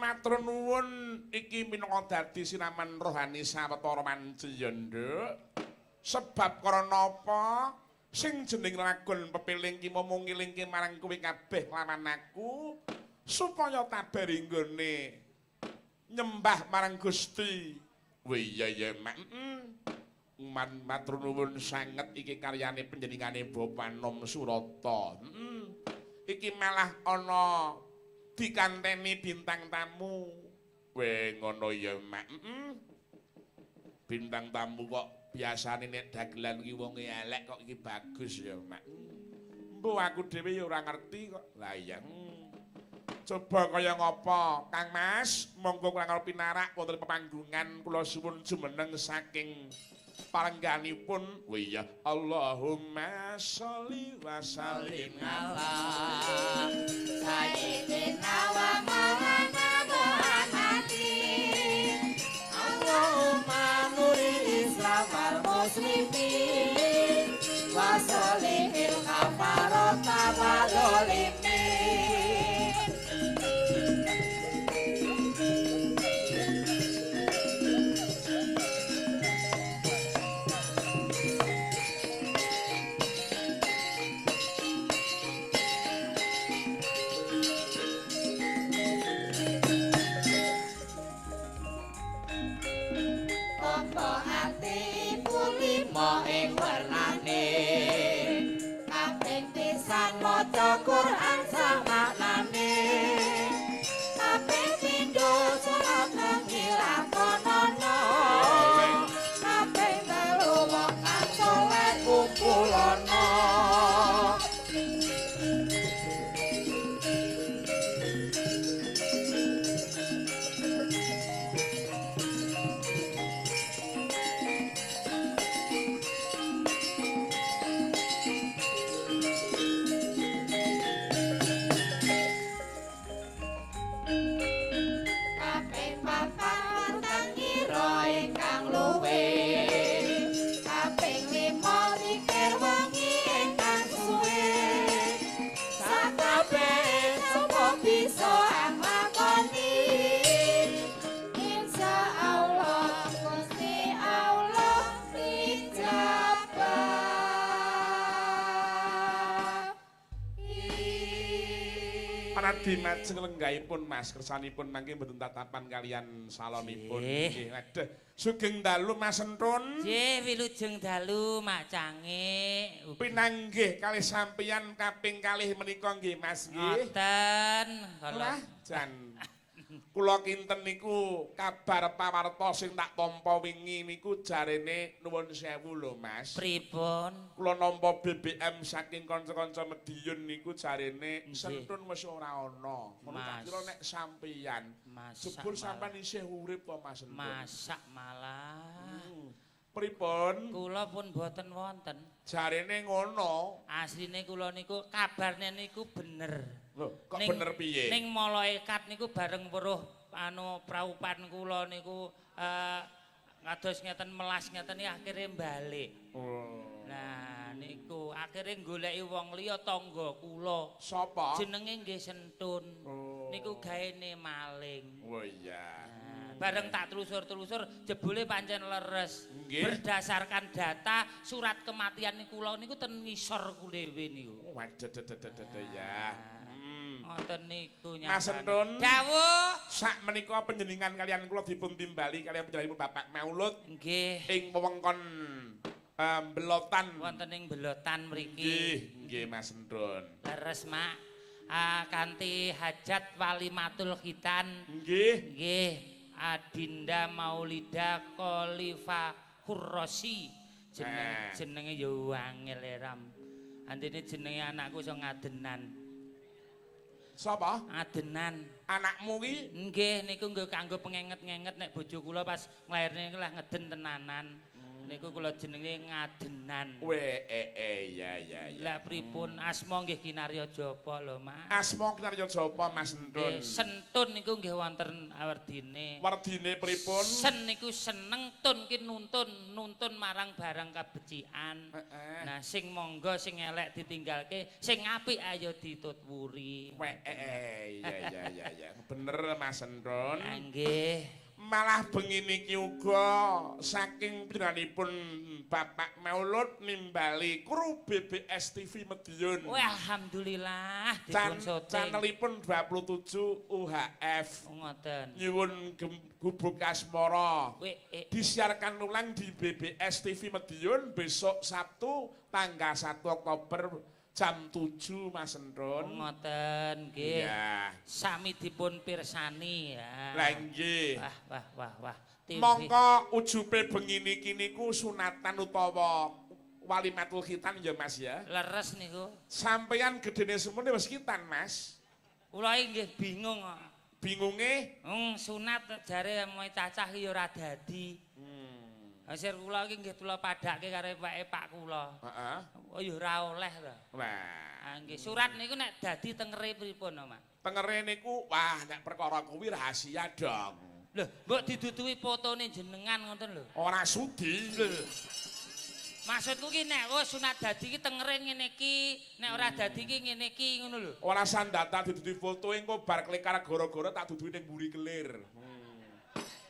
Matur nuwun iki minangka dadi sinaman rohani sawetara manci ya, Nduk. Sebab karana apa? Sing jeneng lagon pepiling ki mung ngilingke marang kowe kabeh lawan aku supaya tabari nggone nyembah marang Gusti. Wih iya ya, Mak. Matur nuwun sanget iki karyane panjenengane Bapak Nom Surata. Iki malah ana dikanteni bintang tamu. Weh ngono ya, Mak. Bintang tamu kok biasane nek dagelan ki wonge elek kok iki bagus ya, Mak. Mbuh aku dhewe ya ora ngerti kok. Lah iya. Coba kaya ngapa, Kang Mas? Monggo kula pinarak wonten pepanggungan kula suwun jumeneng saking palengganipun. Oh iya, Allahumma sholli wa sallim ala sayyidina wa maulana Muhammadin. Allahumma nuril Islam wal muslimin wa sholihil kafarata wa zalimin. Quran sama maknane kaping pindho salat bengi lakonono kaping telu wong kang saleh kumpulono. Dimajeng lenggahipun Mas kersanipun mangke mboten tatapan kalian salonipun. Nggih, waduh. Sugeng dalu Mas Entun. Nggih, wilujeng dalu Mak Cangik. Pinanggih kalih sampeyan kaping kalih menika nggih Mas nggih. Ngoten. Lah jan. Kula kinten niku kabar pawarta sing tak tampa wingi niku jarene nuwun sewu lho Mas. Pripun? Kula nampa BBM saking kanca-kanca Mediun niku jarene Sentun wis ora ana. Ngono tak kira nek sampeyan. Jebul sampeyan isih urip apa Mas Sentun? Masak malah. Pripun? Kula pun boten wonten. Jarene ngono. Asline kula niku kabarne niku bener. Lho, kok bener piye? Ning malaikat niku bareng weruh anu praupan kula niku kados ngeten melas ngeten iki akhire balik. Oh. Nah, niku akhire goleki wong liya tangga kula. Sapa? Jenenge nggih Sentun. Oh. Niku gaene maling. Oh iya. Nah, bareng tak telusur-telusur jebule pancen leres. Nggih. Berdasarkan data surat kematian niku kula niku ten ngisor kulewe niku. Waduh ya. Ngoten niku nyatane. Mas Sentun. Dawuh. Sak menika panjenengan kalian kula dipun timbali kalian panjenenganipun Bapak Maulud. Nggih. Ing wewengkon Belotan. Wonten ing Belotan mriki. Nggih, nggih Mas Sentun. Leres, Mak. Kanthi hajat walimatul khitan. Nggih. Nggih. Adinda Maulida Khalifa Khurrasi. Jeneng jenenge ya angel ram. Antine jenenge anakku iso ngadenan. Sapa? Adenan. Anakmu ki? Nggih, niku nggih kanggo pengenget-ngenget nek bojo kula pas nglairne lah ngeden tenanan. Niku kula jenenge Ngadenan. Weh, ya ya ya. Lah pripun asma nggih Kinarya Japa lho, Mas. Asma Kinarya Japa Mas Sentun. Sentun niku nggih wonten werdine. Werdine pripun? Sen niku seneng, tun ki nuntun, nuntun marang barang kabecikan. Nah, sing monggo sing elek ditinggalke, sing apik ayo ditutwuri. Weh, ya ya ya ya. Bener. bener Mas Entun. Nggih. Malah bengi niki uga saking panjenenganipun Bapak Maulud nimbali kru BBS TV Madiun. Wah, alhamdulillah dipun syuting. Channelipun 27 UHF. Oh, ngoten. Nyuwun Gubuk Asmara. Disiarkan ulang di BBS TV Madiun besok Sabtu tanggal 1 Oktober jam 7 Mas Entun. Ngoten nggih. Iya. Sami dipun pirsani ya. Lah nggih. Wah, wah, wah, wah. TV. Mongko ujube bengi niki niku sunatan utawa walimatul khitan ya Mas ya. Leres niku. Sampeyan gedene semene wis khitan Mas. Kula iki nggih bingung kok. Bingunge Sunat jare moe cacah ki ya ora dadi. Hasil kula iki nggih kula padhake karo pake pak kula. Heeh. Oh ya ora oleh to. Wah. Ah nggih, surat niku nek dadi tengere pripun to, Mak? Tengere niku wah nek perkara kuwi rahasia dong. Lho, mbok diduduhi fotone jenengan ngoten lho. Ora sudi. Lho. Maksudku ki nek wis sunat dadi ki tengere ngene iki, nek ora dadi ki ngene iki ngono lho. Ora sandata diduduhi foto engko bar klekar gara-gara tak duduhi ning mburi kelir.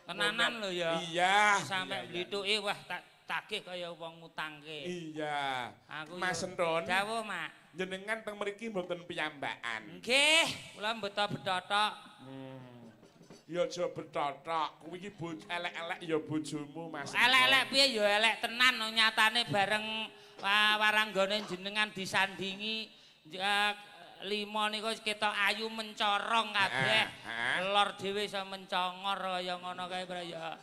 Tenanan lho ya. Iya. Sampe Iya, iya. blithuke wah tak tagih kaya wong ngutangke. Iya. Aku Mas yo- Entun. Dawuh, Mak. Jenengan teng mriki mboten piyambakan. Nggih, kula mbeto betotok. Ya aja betotok, kuwi iki elek-elek ya bojomu Mas. Elek-elek piye ya elek tenan nyatane bareng waranggane jenengan disandingi lima niku ketok ayu mencorong kabeh. Lor dhewe iso mencongor kaya ngono kae bro ya.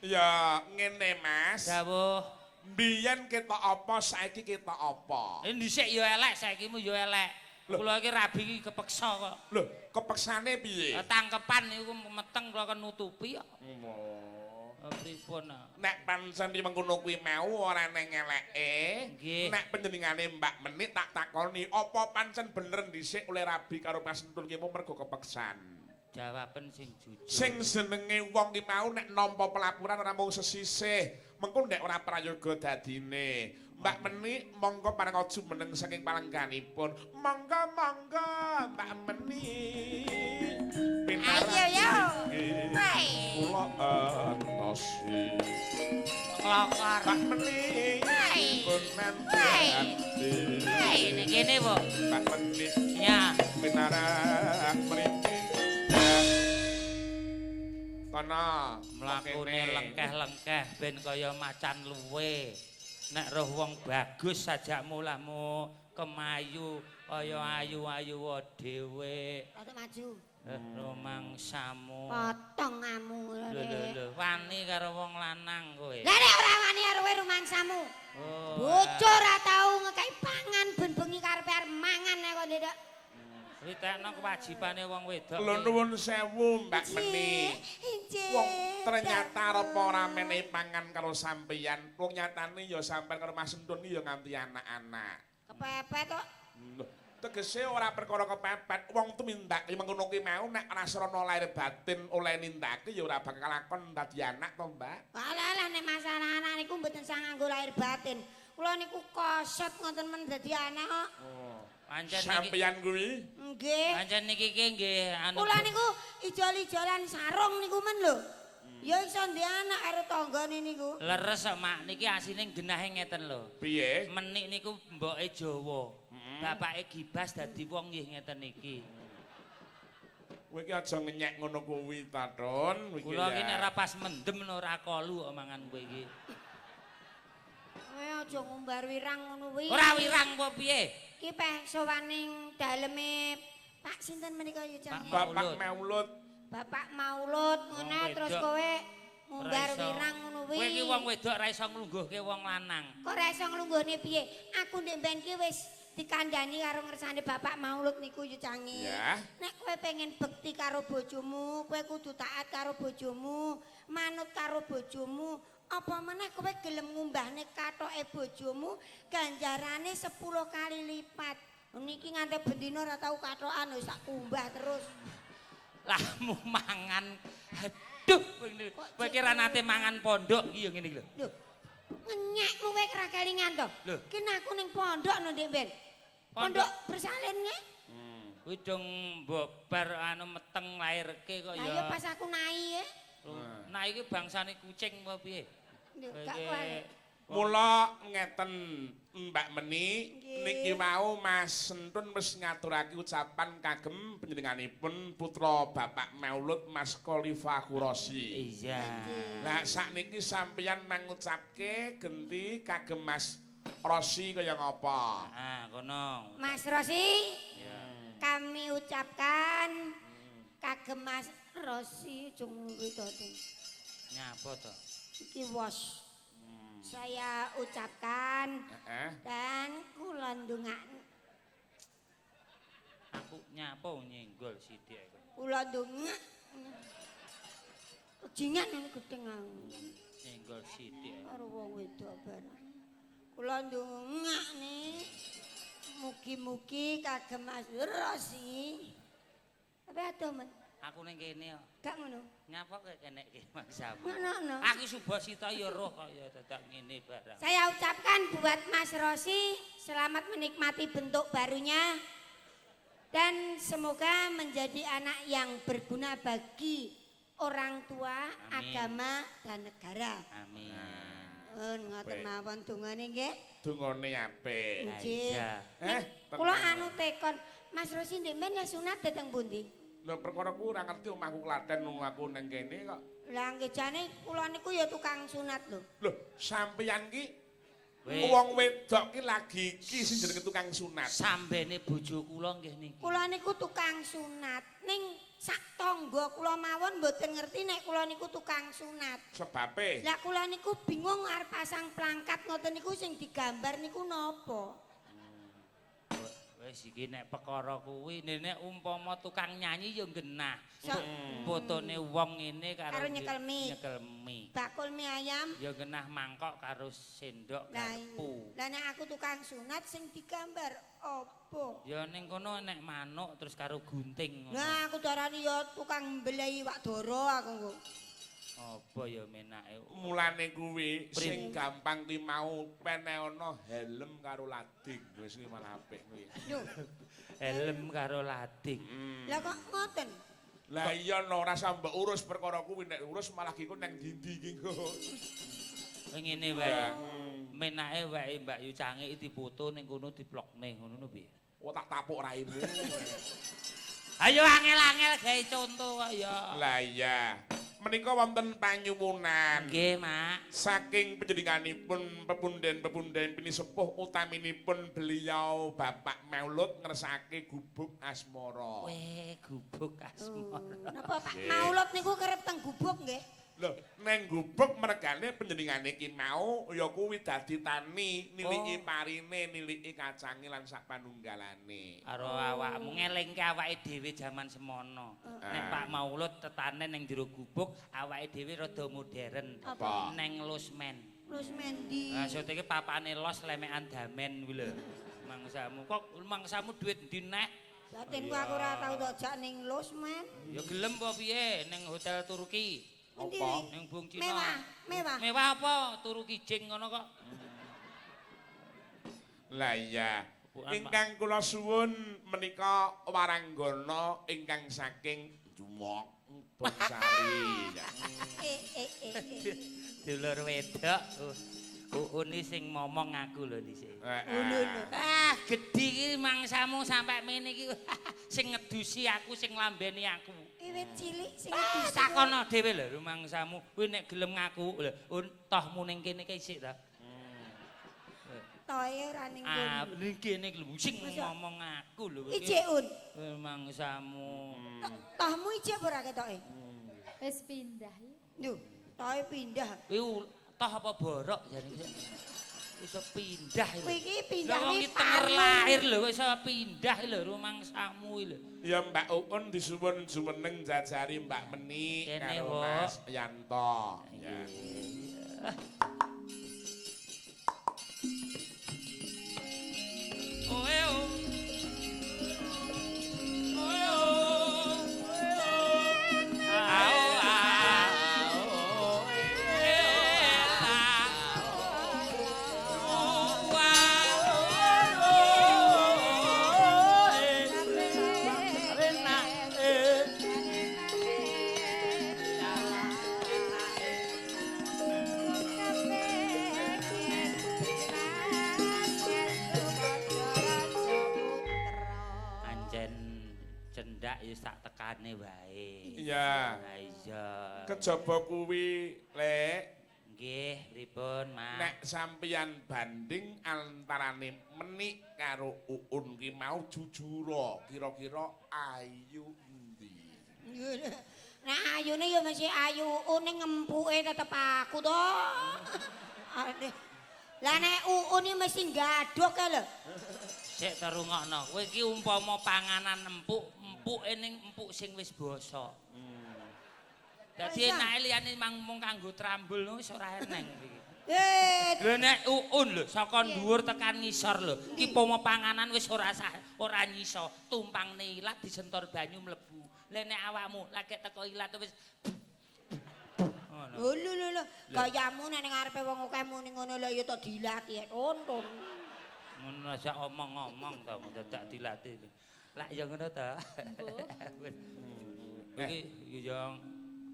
Ya ngene Mas. Dawuh. Mbiyen ketok apa saiki ketok apa? Dhisik ya elek saiki mu ya elek. Kula iki rabi iki kepeksa kok. Lho, kepeksane piye? Tangkepan niku meteng kula kon nutupi kok. Oh. Pripun? Nek pancen mengkono kuwi mau ora neng eleke. Nek panjenengane Mbak Menik tak takoni, apa pancen bener dhisik oleh rabi karo Mas Entun ki mergo kepeksan? Jawaben sing jujur. Sing senenge wong ki mau nek nampa pelaporan ora mung sesisih, mengko nek ora prayoga dadine. Mbak Menik monggo pareng aja meneng saking palengganipun. Monggo monggo Mbak Menik. Ayo yo. Kula entosi. Klokor. Mbak Menik. Pun nanti. Nek kene po. Mbak Menik. Ya. Pinarak mriki. Kono mlakune lengkeh-lengkeh ben kaya macan luwe. Nek roh wong bagus sajakmu lahmu kemayu kaya ayu-ayu dhewe. Rada maju. Rumangsamu. Potong amu Lho lho lho, wani karo wong lanang kowe. Lah nek ora wani karo kowe rumangsamu. Oh. Bojo ora tau ngekeki pangan ben bengi karepe arep mangan nek kok ndek. Critekno kewajibane wong wedok. Lho nuwun sewu Mbak Meni. Wong ternyata arep ora menehi pangan karo sampeyan. Wong nyatane ya sampeyan karo Mas Entun ki ya nganti anak-anak. Kepepet kok. Lho, tegese ora perkara kepepet. Wong tumindak mengkono ki mau nek ora srana lahir batin oleh nindakake ya ora bakal lakon dadi anak to, Mbak. Alah alah nek masalah anak niku mboten sang nganggo lahir batin. Kula niku kosot ngoten men dadi anak kok. Oh. Pancen niki sampeyan kuwi? Nggih. Pancen niki ki nggih anu. Kula niku ijol-ijolan sarung niku men lho. Ya iso ndek anak karo tanggane niku. Leres kok, Mak, niki asine genahe ngeten lho. Piye? Menik niku mboke Jawa. Bapake gibas dadi wong nggih ngeten iki. Kowe iki aja ngenyek ngono kuwi ta, Tun. Kula iki nek ora pas mendem ora kolu kok mangan kowe iki. Kowe aja ngumbar wirang ngono kuwi. Ora wirang apa piye? Iki peh sowaning daleme Pak sinten menika ya Cang? Bapak Maulud. Bapak Maulud ngono terus kowe ngumbar wirang ngono kuwi. Kowe iki wong wedok ora iso nglungguhke wong lanang. Kok ora iso nglungguhne piye? Aku ndek mben ki wis dikandani karo ngersane Bapak Maulud niku ya Cangi. Ya. Nek kowe pengen bekti karo bojomu, kowe kudu taat karo bojomu, manut karo bojomu. Apa meneh kowe gelem ngumbahne kathoke bojomu, ganjarane 10 kali lipat. Niki nganti bendina ora tau kathokan wis tak kumbah terus. Lahmu mangan. Aduh, kowe ki ra nate mangan pondok iki ya ngene iki lho. Lho. Ngenyekmu kowe ora kelingan to? Lho. Ki aku ning pondok no Ndek Ben. Pondok bersalin nge. Kuwi dong mbok bar anu meteng lairke kok Lah ya. ya pas aku naik e. Nah iki bangsane kucing apa piye? Gak kuwi. Mula ngeten Mbak Meni niki wau Mas Sentun wis ngaturake ucapan kagem panjenenganipun putra Bapak Maulud Mas Khalifa Kurosi. Iya. Lah sakniki sampeyan mangucapke genti kagem Mas Rosi kaya ngapa? Ah, kono. Mas Rosi, Ya. kami ucapkan kagem Mas Rosi jung kuwi to. Nyapa to? Iki wos. Saya ucapkan dan kula ndongakne Aku nyapa nyenggol sithik aku. Kula ndongak. Kejingan ini gedeng aku. Nyenggol sithik. Karo wong wedok barang. Kula ndongakne mugi-mugi kagem Mas Rosi. Tapi adoh men, Aku ning kene kok. gak ngono. Nyapa kok kenek ki mangsamu. Ngono. Aku Subasita ya roh kok ya dadak ngene barang. Saya ucapkan buat Mas Rosi selamat menikmati bentuk barunya dan semoga menjadi anak yang berguna bagi orang tua, Amin. agama dan negara. Amin. Ngoten mawon dongane nggih. Dungane apik. Nggih. Kula anu tekon, Mas Rosi ndek men sunat dateng pundi? Lho perkara ku ora ngerti omahku Klaten wong aku nang kene kok. Lah nggih jane kula niku ya tukang sunat lho. Lho, sampeyan ki wong wedok ki lagi iki sing jenenge tukang sunat. Sambene bojo kula nggih niki. Kula niku tukang sunat. Ning sak tangga kula mawon mboten ngerti nek kula niku tukang sunat. Sebabe? Lah kula niku bingung arep pasang plangkat ngoten niku sing digambar niku napa? Wis iki nek perkara kuwi nek umpama tukang nyanyi ya genah. Fotone wong ngene karo nyekel mic. Nyekel mic. Bakul mie ayam. Ya genah mangkok karo sendok garpu. Lah nek aku tukang sunat sing digambar apa? Ya ning kono nek manuk terus karo gunting ngono. Lah aku darani ya tukang mbelehi wak dara aku engko. Apa ya menake. Mulane kuwi sing gampang ki mau peneono helm karo lading wis kuwi malah apik kuwi. Lho, Helm karo lading. Lah kok ngoten? Lah iya no ora usah mbok urus perkara kuwi nek urus malah ki nang ndi-ndi ki kok. Ngene wae. Menake wae Mbak Yu Cangik difoto ning kono diplokne ngono lho piye. Oh tak tapuk raimu. Ayo angel-angel gawe conto kok ya. Lah iya. Menika wonten panyuwunan. Nggih, Mak. Saking panjenenganipun pepunden-pepunden pinisepuh utaminipun beliau Bapak Maulud ngersake gubuk asmara. Weh, gubuk asmara. Napa Pak Maulud niku kerep teng gubuk nggih? Lho, neng gubuk mergane panjenengane ki mau ya kuwi dadi tani, niliki parine, niliki kacange lan sak panunggalane. Karo awakmu ngelingke awake dhewe jaman semono. Nek Pak Maulud tetanen ning jero gubuk, awake dhewe rada modern. Apa? Neng losmen. Losmen ndi? Maksud iki papane los lemekan damen kuwi lho. Mangsamu kok mangsamu duit ndi nek? Batinku aku ora tau tok jak ning losmen. Ya gelem apa piye ning hotel Turki? Apa? Ning Bung Cina. Mewah, mewah. Mewah apa? Turu kijing ngono kok. Lah iya. Ingkang kula suwun menika waranggana ingkang saking Jumok Bongsari. Dulur wedok. Uun sing momong aku lho dhisik. Ngono lho. Ah, gedhi iki mangsamu sampe mene iki. Sing ngedusi aku, sing lambeni aku. Wiwit cilik sing ngedusi. Takono dhewe lho mangsamu. Kuwi nek gelem ngaku lho, tohmu ning kene ki isik ta. Tohe ora ning kono. Ah, ning kene iki lho sing ngomong aku lho. Ijik un. Mangsamu. Tohmu ijik apa ora ketoke? Wis pindah. Lho, tohe pindah. Kuwi toh apa borok jane iso pindah lho. Kuwi iki pindah wong iki tenger lahir lho kok iso pindah lho rumangsamu iki lho. Ya Mbak Uun disuwun jumeneng jajari Mbak Meni karo Mas Yanto. Ya. Oe o. Oe o. Ao ao. liyane wae. Iya. Ha iya. Kejaba kuwi, Lek. Nggih, pripun, Mas? Nek sampeyan banding antarane Menik karo Uun ki mau jujura, kira-kira ayu endi? Nek ayune ya mesti ayu Uun ning ngempuke tetep aku to. Lah nek Uun iki mesti gadhok kae lho. Sik to rungokno, kowe iki umpama panganan empuk, empuke ning empuk sing wis basa. Dadi enake liyane mung kanggo trambul wis ora eneng iki. Lho nek Uun lho saka dhuwur tekan ngisor lho, iki pomo panganan wis ora ora nyisa, tumpangne ilat disentor banyu mlebu. Lah nek awakmu lagi teko ilat wis ngono. Lho lho lho, gayamu nek ning ngarepe wong akeh muni ngono lho ya tok dilati tonton. Ngono aja omong-omong to dadak dilati. Lah ya ngono to. Iki ya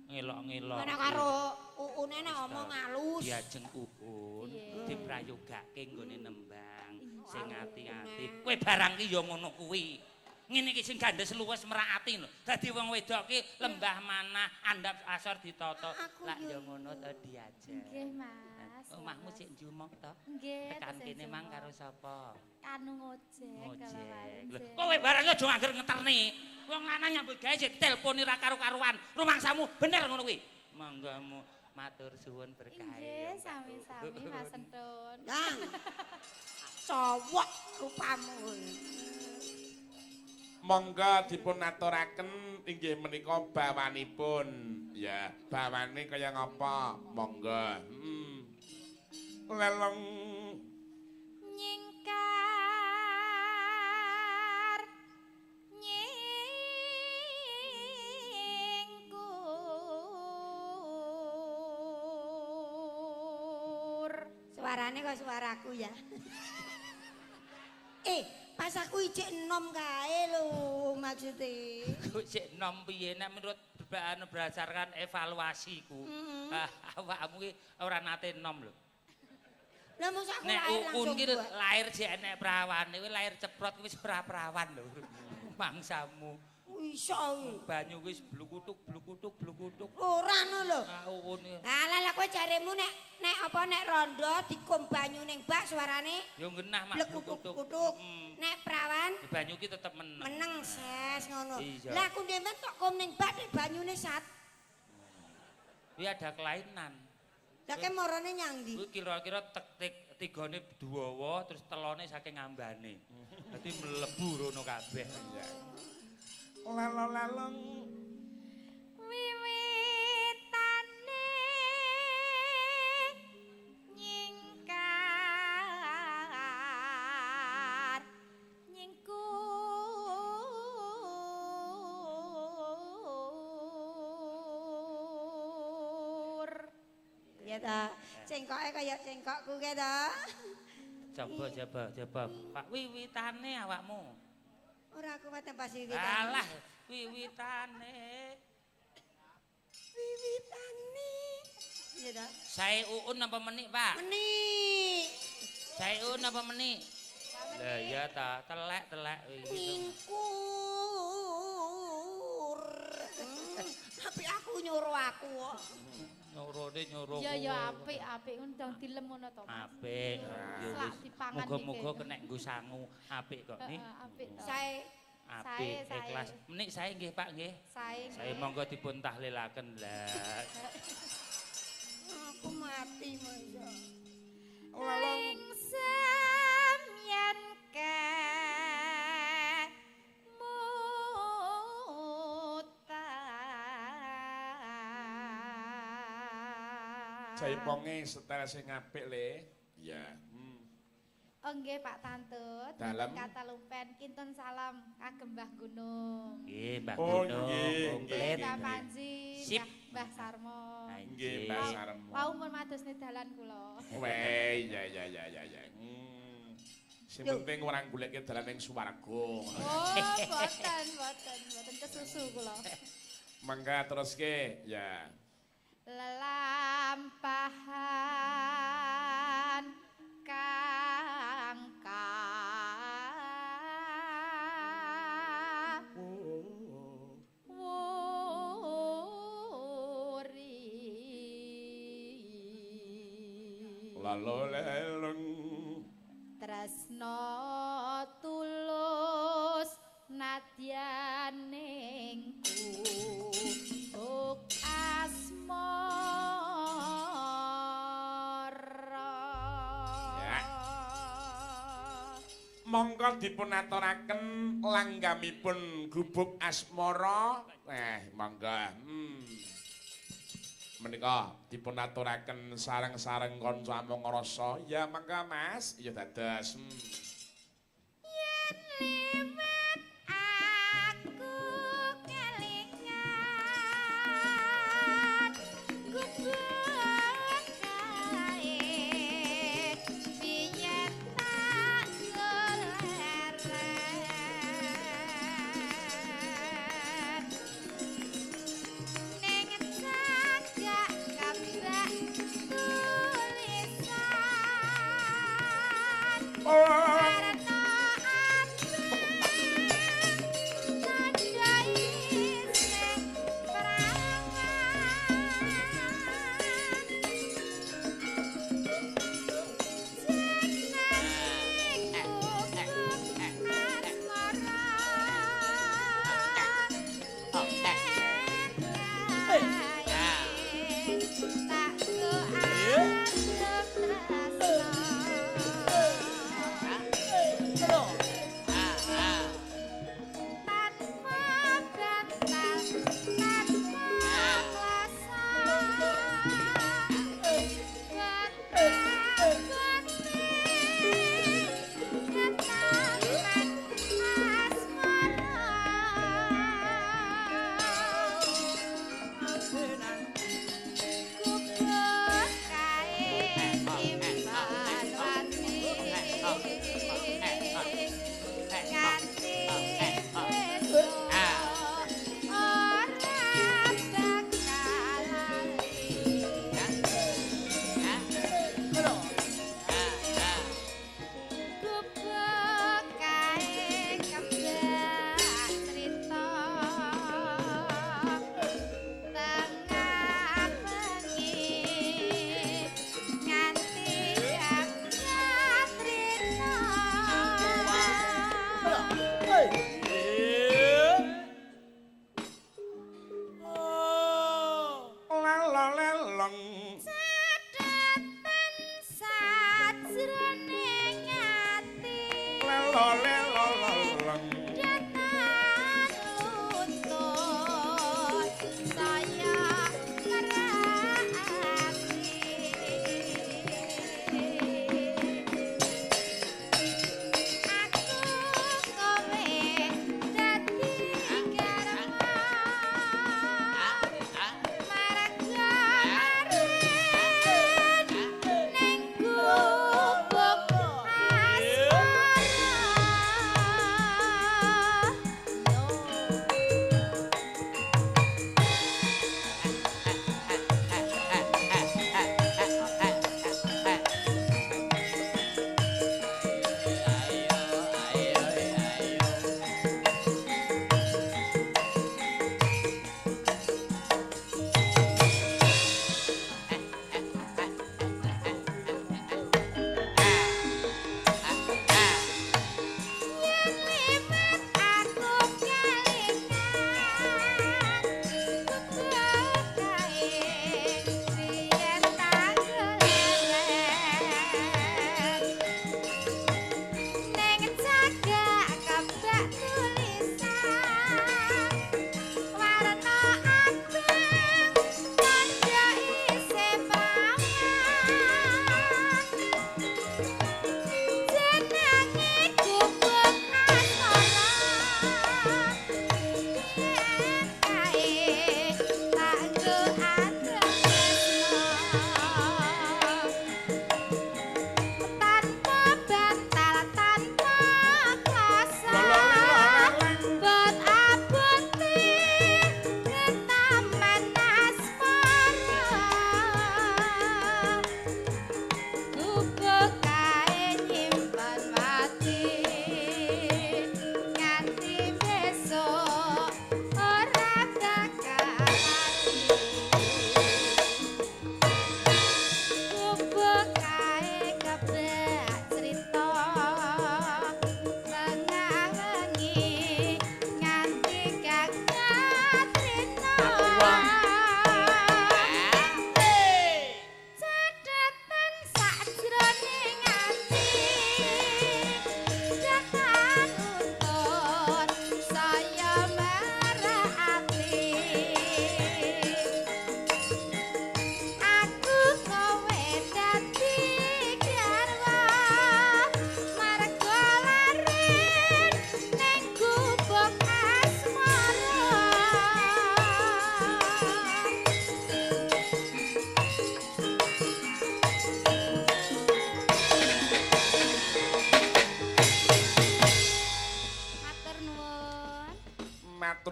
ngelok-ngelok. Nek karo Uune nek omong alus. Diajeng Uun diprayogake nggone nembang sing ati-ati. Kowe barang ki ya ngono kuwi. Ngene iki sing gandes luwes merak ati lho. Dadi wong wedok ki lembah manah andhap asor ditata. Lah ya ngono to diajeng. Nggih, Mas. Omahmu sik njumok to? Nggih. Tekan kene mang karo sapa? Kanu ngojek. Ngojek. Kowe barang aja ngangger ngeterne. Wong lanang nyambut gawe sik telponi ra karo-karuan. Rumangsamu bener ngono kuwi. Monggomu matur suwun berkah. Nggih, sami-sami Mas Entun. Nang. Cowok rupamu. Monggo dipun aturaken inggih menika bawanipun. Ya, bawane kaya ngapa? Monggo. Leleng nyingkar nyingkur. Suarane kok suaraku ya. Pas aku ijek enom kae lho maksude. Kok jek enom piye nek menurut berdasarkan evaluasiku. Awakmu ki ora nate enom lho. Lah mosok aku nek lahir langsung Uun ki lahir jek enek prawane, kuwi lahir ceprot wis ora prawan lho. Mangsamu. Iso banyu wis blukutuk blukutuk blukutuk. Ora ngono lho. Uun. Lah lah kowe jaremu nek nek apa nek rondo dikum banyu ning bak suarane ya genah mak blukutuk. Nek prawan banyu ki tetep meneng. Meneng ses ngono. Lah aku ndemen tok kum ning bak nek banyune sat. Kuwi ada kelainan. Lah ke morone nyang ndi? Kuwi kira-kira tek tigane duwawa terus telone saking ambane. Dadi mlebu rono kabeh. Lalo-laleng wiwitane nyingkar nyingkur. Ya ta, cengkoke kaya cengkokku ke ta. Coba coba coba. Pak wiwitane awakmu. Ora aku wae pas wiwitane. Alah, wiwitane. Wiwitane. Iya ta? Sae Uun apa menik, Pak? Menik. Sae Uun apa menik? Lah iya ta, telek-telek nyingkur. Tapi aku nyuruh aku kok. Nyurune nyuruh. Ya ya apik apik ndang dilem ngono to. Apik. Ya wis. Muga-muga kenek nggo sangu apik kok nih. Apik to. Sae apik ikhlas. Menik sae nggih Pak nggih. Sae. Sae monggo dipun tahlilaken lah. Aku mati masa. Ing samyan Jaiponge setel sing apik le. Iya. Oh nggih Pak Tantut. Dalem kata lumpen kinten salam kagem Mbah Gunung. Nggih Mbah Gunung. Nggih. Mbah Panji, Mbah Sarmo. Nggih Mbah Sarmo. Wau mun madosne dalan kula. Weh iya iya iya iya iya. Sing penting ora goleke dalan ning swarga. Oh, boten boten boten kesusu kula. Mangga teruske ya. Lelampahan kang Laloleleng. Tresno tulus nadyaning gubuk asmara. Ya. Monggo dipunaturaken langgamipun gubuk asmara. Monggo. Menika dipunaturaken sareng-sareng kanca among rasa. Ya monggo Mas. Ya dados. Yen liwat aku kelingan gubuk kae biyen tak goleren ning cagak kabeh tulisan. Oh.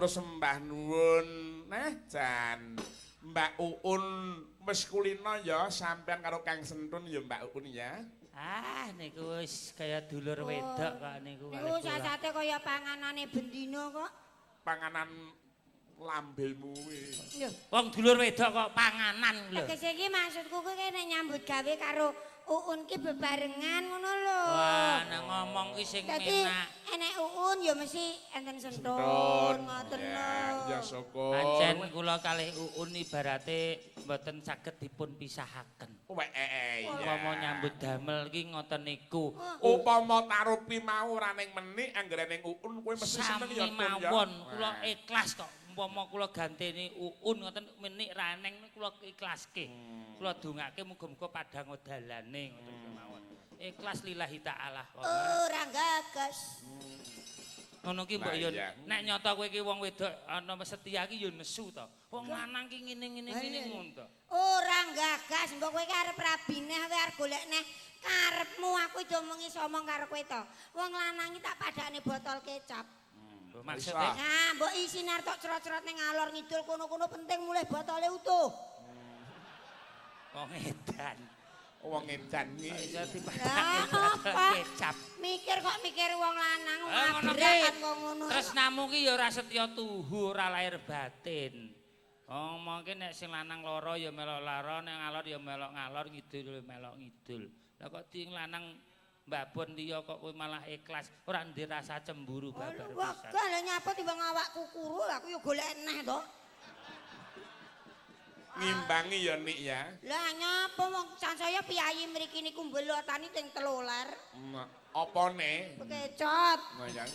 Matur sembah nuwun. Nah, jan Mbak Uun wis kulino ya sampean karo Kang Sentun ya Mbak Uun ya. Ah niku wis kaya dulur wedok kok niku. Niku sasate kaya panganane bendina kok. Panganan lambemu kuwi. Lho, Wong dulur wedok kok panganan lho. Tegese iki maksudku kuwi nek nyambut gawe karo Uun ki bebarengan ngono lho. Wah, nek ngomong ki sing Dadi enak. Enek Uun ya mesti enten Sentun ngoten lho. Ya syukur. Pancen kula kalih Uun ibarate mboten saged dipun pisahaken. Weh, iya. Upama nyambut damel ki ngoten niku. Upama tarupi mau ora ning menik anggere ning Uun kowe mesti seneng ya Sami Tun ya. mawon kula ikhlas kok. Umpama kula ganteni Uun ngoten menik ra neng kula ikhlaske. Kula dongake muga-muga padhang dalane ngoten kemawon. Ikhlas lillahi taala. Ora gagas. Ngono ki mbok yo nek nyata kowe iki wong wedok ana setia ki yo nesu to. Wong lanang ki ngene-ngene ngene ngono to. Ora gagas, mbok kowe ki arep rabine kowe arep golek neh karepmu aku diomongi somong karo kowe to. Wong lanang ki tak padakne botol kecap. Maksudnya nah, mbok isine arep tok cerot-cerot ning ngalor ngidul kono-kono penting mulih botole utuh. Wong edan. Wong edan iki iso dipadakne botol kecap. Mikir kok mikir wong lanang ngabrakan kok ngono. Tresnamu ki ya ora setya tuhu, ora lahir batin. Oh, mungkin nek sing lanang lara ya melok lara, nek ngalor ya melok ngalor, ngidul ya melok ngidul. Lah kok ding lanang mbabon liya kok kowe malah ikhlas, ora ndek rasa cemburu babar pisan. Wah, lha nyapa timbang awakku kuru, aku ya golek neh to. Ngimbangi ya Nik ya. Lah nyapa wong sansaya piyayi mriki niku mbelotani teng teloler. Apane? Bekecot. Nah ya.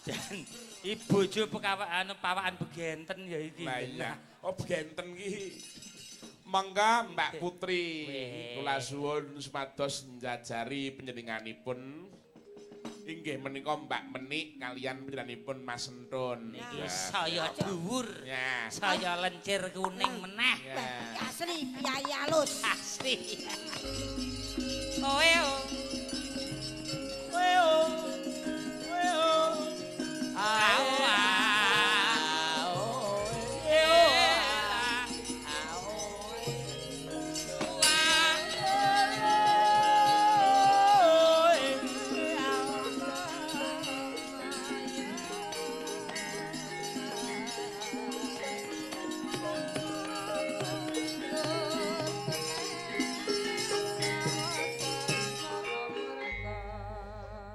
Jan ibojo pekawaan pawaan begenten ya iki. Lah iya. Oh begenten iki. Mangga Mbak Putri kula suwun supados njajari panjenenganipun inggih menika Mbak Menik kalian panjenenganipun Mas Sentun. Niki saya dhuwur. Ya. Saya lencir kuning meneh. Asli piyayi alus. Asli. Oe o. Oe o. Oe o. Au.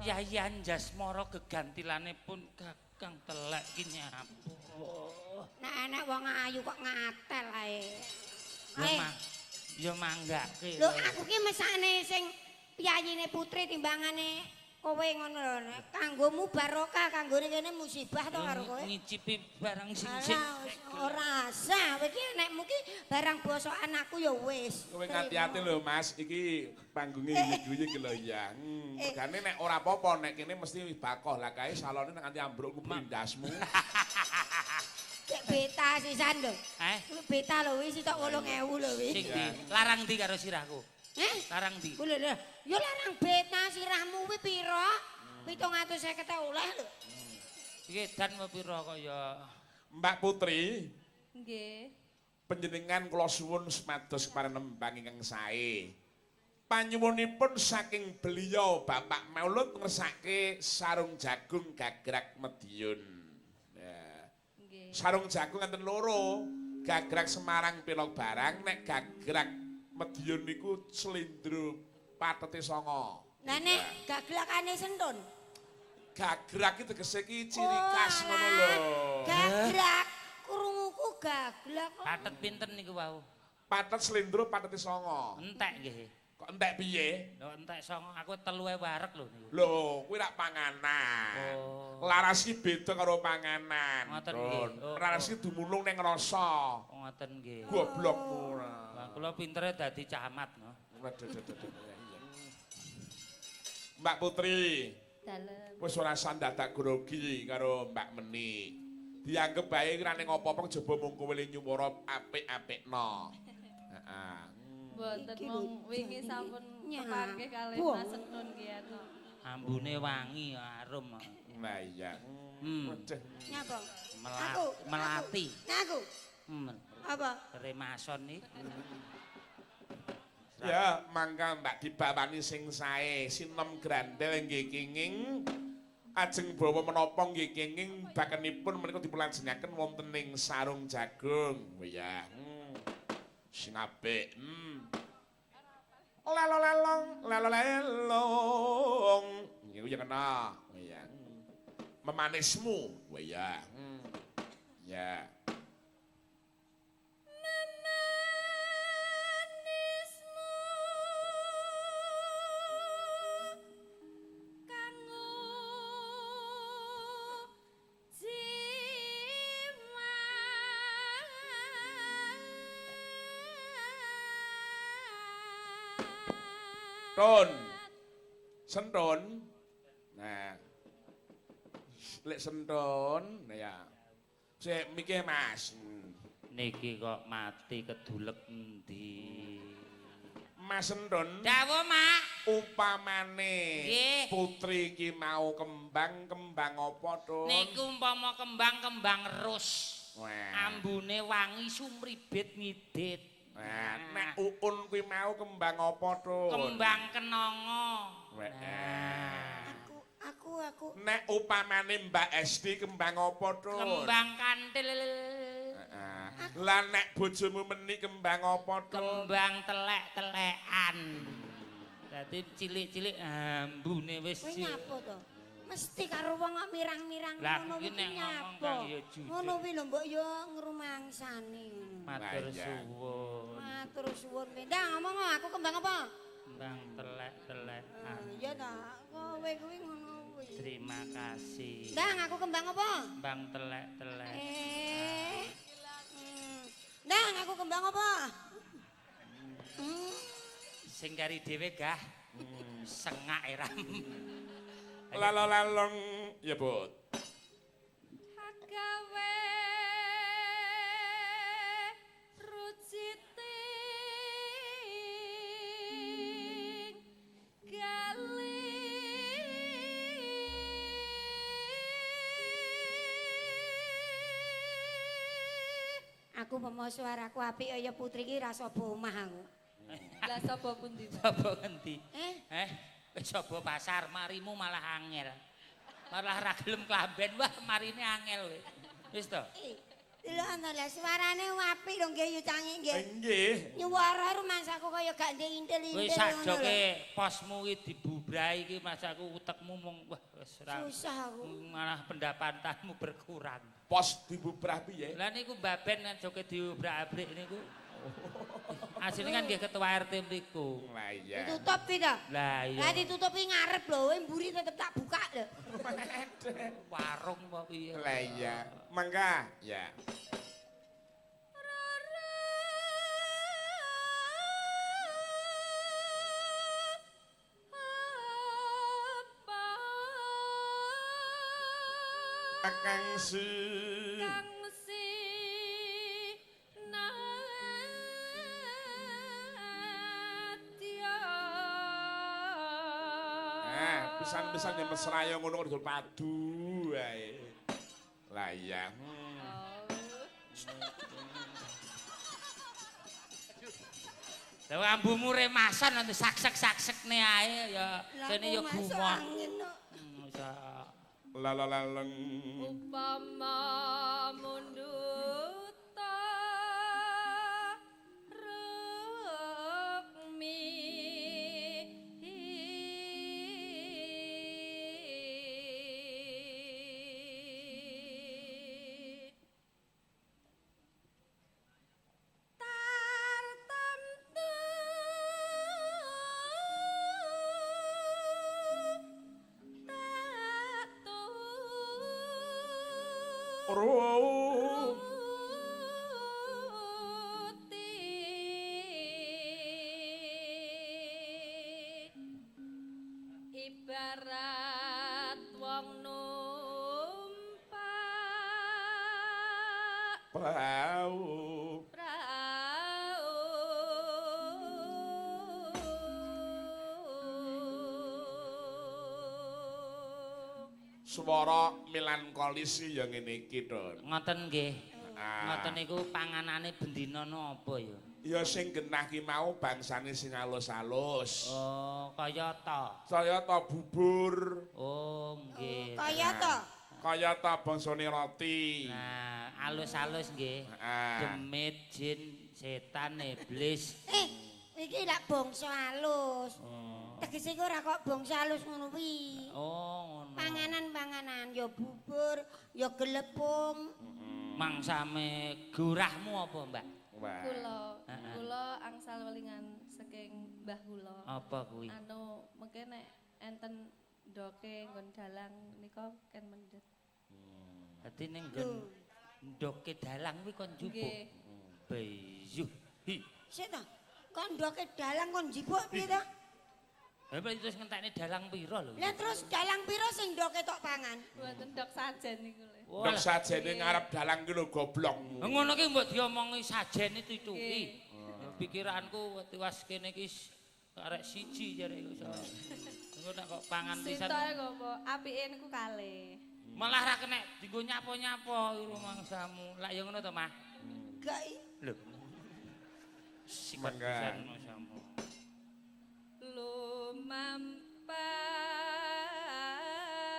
Yayan Jasmara gegantilane pun Kakang telek ki nyapu. Nek enek wong ayu kok ngatel ae. Ya manggake. Lho aku ki mesakne sing piyayine putri timbangane kowe ngono lho. Kanggomu barokah, kanggone kene musibah to karo kowe. Ngicipi barang sing sing ora sah. Kowe ki enekmu ki barang bosokan aku ya wis. Kowe ngati-ati lho Mas, iki panggunge guyu iki lho ya. Regane nek ora apa-apa nek kene mesti bakoh lah kae salone nek nganti ambruk ku blindasmu. Cek beta sisan lho. Eh? Beta lho wis tok 8000 lho wis. Sing di larang ndi karo sirahku? Heh? Larang ndi? Lho lho, ya larang beta sirahmu kuwi pira? 750 oleh lho. Iki edan apa pira kok ya? Mbak Putri. Nggih. Panjenengan kula suwun supados parenembang ingkang sae. Panyuwunipun saking beliau Bapak Maulud ngersake sarung jagung gagrak Mediun. Ya. Nggih. Sarung jagung enten loro, gagrak Semarang pilok barang, nek gagrak Mediun niku slendro patete songo. Lah nek gaglakane Sentun. Gagrak iki tegese iki ciri khas ngono lho. Gagrak krunguku gaglak. Patet pinten niku wau? Patet slendro patete songo. Entek nggih. Kok entek piye? Lho entek songo aku teluwe wareg lho niku. Lho, kuwi rak panganan. Oh. Laras iki beda karo panganan. Ngoten nggih. Oh, Laras iki dumunung ning rasa. Oh, ngoten nggih. Goblok ora. Lah kula pintere dadi camat no. Mbak Putri, Dalem. wis ora sandadak grogi karo Mbak Menik. Dianggep bae ora ning apa-apa kejaba mung kowe le nyumara apik-apikno. Heeh. Mboten mung wingi sampun kepanggih kalih Mas Sentun ki ana. Ambune wangi arum. Lah iya. Hmm. Nyapa? Aku. Melati. Aku. Apa? Remason iki. Ya, mangga mbak dibawani sing sae, sinom grandel nggih kenging. Ajeng bawa menapa nggih kenging bakenipun menika dipunlajengaken wonten ing sarung jagung. Oh ya. Sing apik. Lelo-lelong, lelo-lelong. Iku ya kena. Oh ya. Memanismu. Oh ya. Ya. Ton. Senton. Nah. Lek senton, nah ya. Sik mikir Mas. Niki kok mati kedulek endi? Mas Senton. Dawuh, Mak. Upamane putri iki mau kembang, kembang apa, Tun? Niku umpama kembang, kembang ros. Ambune wangi sumribit ngidit. Nah, nek uun kuwi mau kembang apa, Tun? Kembang kenanga. Aku. Nek upamane Mbak Esti kembang apa, Tun? Kembang kantil. Lah nek bojomu meni kembang apa, Tun? Kembang telek-telekan. Dadi cilik-cilik ambune wis. Kowe nyapa to? Mesti karo wong kok mirang-mirang ngono kuwi nyapa. Ngono kuwi lho mbok yo ngrumangsani ngono. Matur suwun. Matur suwun. Ndang ngomong aku kembang apa? Kembang telek-telekan. Iya ta, kowe kuwi ngono kuwi. Terima kasih. Ndang aku kembang apa? Kembang telek-telek. Ndang aku kembang apa? Sing kari dhewe gah. Sengak eram. Lalo-lalong ya, Bud. Hagawe ruciting gali. Aku pomo suaraku apik kaya putri iki ra sapa omah aku. Lah sapa pundi? Sapa ngendi? Wis sapa pasar marimu malah angel. Malah ra gelem klamben, wah marine angel kowe. Wis to? Delok ana lah suarane apik lho nggih yo cange nggih. Nggih. Nyuwara rumangsaku kaya gak ndek intil-intil. Wis sajoke posmu iki dibubrahi iki masaku utekmu mung wah wis ra. Susah aku. Malah pendapatanmu berkurang. Pos dibubrah piye? Lah niku mbaben kan joke diobrak-abrik niku. Asline kan nggih ketua RT mriku. Lah iya. Ditutup iki ta? Lah iya. Lah ditutupi ngarep lho, kowe mburi tetep tak buka lho. Warung apa piye? Lah iya. Mangga. Ya. Kang si pisan-pisan yang mesra ya ngono kok padu wae. Lah iya. Lah ambumu remasan nanti saksek-saksekne ae ya kene ya gumon. Lalalaleng. Upama mundut rukmi ibarat wong numpak prau. Swara melankolis ya ngene iki, Don. Ngoten nggih. Ah. Ngoten niku panganane bendina napa ya? Ya sing genah ki mau bangsane sing alus-alus. Oh, kaya ta. Saya ta bubur, Oh, nggih. Kaya to. kaya ta bangsane roti. Nah, alus-alus nggih. Ah. Demit, jin, setan, iblis. Eh, iki lak bangsa alus. Tegese iku ora kok bangsa alus ngono kuwi. Oh, ngono. Panganan-panganan ya bubur, ya gelepung. Mangsame gurahmu apa, Mbak? Wah. Kula, kula angsal welingan saking mbah kula. Apa kuwi? Anu mengke nek enten ndoke nggon dalang nika ken mendhet. Dadi ning nggon ndoke dalang kuwi kon njupuk. Nggih. Bayuh. Hi. Sik ta. Kok ndoke dalang kon njipuk piye ta? Lah terus ngentekne dalang pira lho? Lah terus dalang pira sing ndoke tok pangan? Mboten ndok sajen niku lho. Ndok sajene ngarep dalang ki lho goblokmu. Ngono ki mbok diomongi sajene tutuki. Pikiranku tiwas kene iki arek siji jare iku. Engko nek kok pangan pisan Sitoke kok apa? Apike niku kalih. malah ra kenek dienggo nyapo-nyapo iku rumangsamu. Lak ya ngono to, Mah? Gak i. Lho. Sikat Mangga. pisan rumangsamu.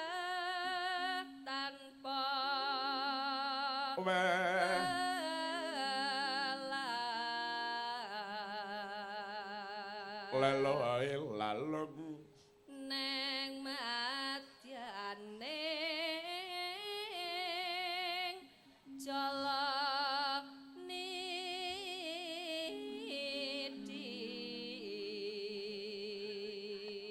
Lumampah tanpa Wah. welas. Lelo ae lalung. Neng madyaning jala nidi.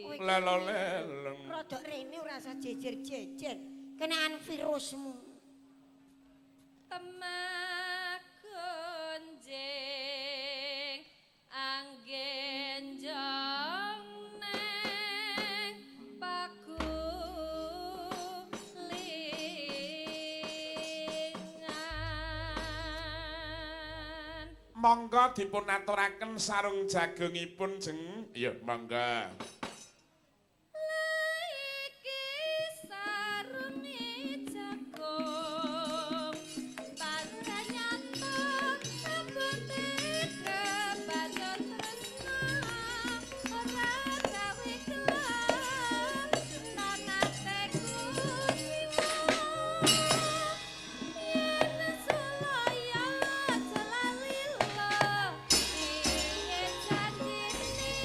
Kowe iki Lelo leleng. Rodok rene ora usah jejer-jejer. Kenaan virusmu. Temak gonjing anggenjong neng pagulingan. Monggo dipun aturaken sarung jagungipun, Jeng. Iya, monggo. Iki sarunge jagung pancen nyata sabote kebacut tresna ora gawe kelam tanateku jiwa yen sulaya lali lo piye janjine.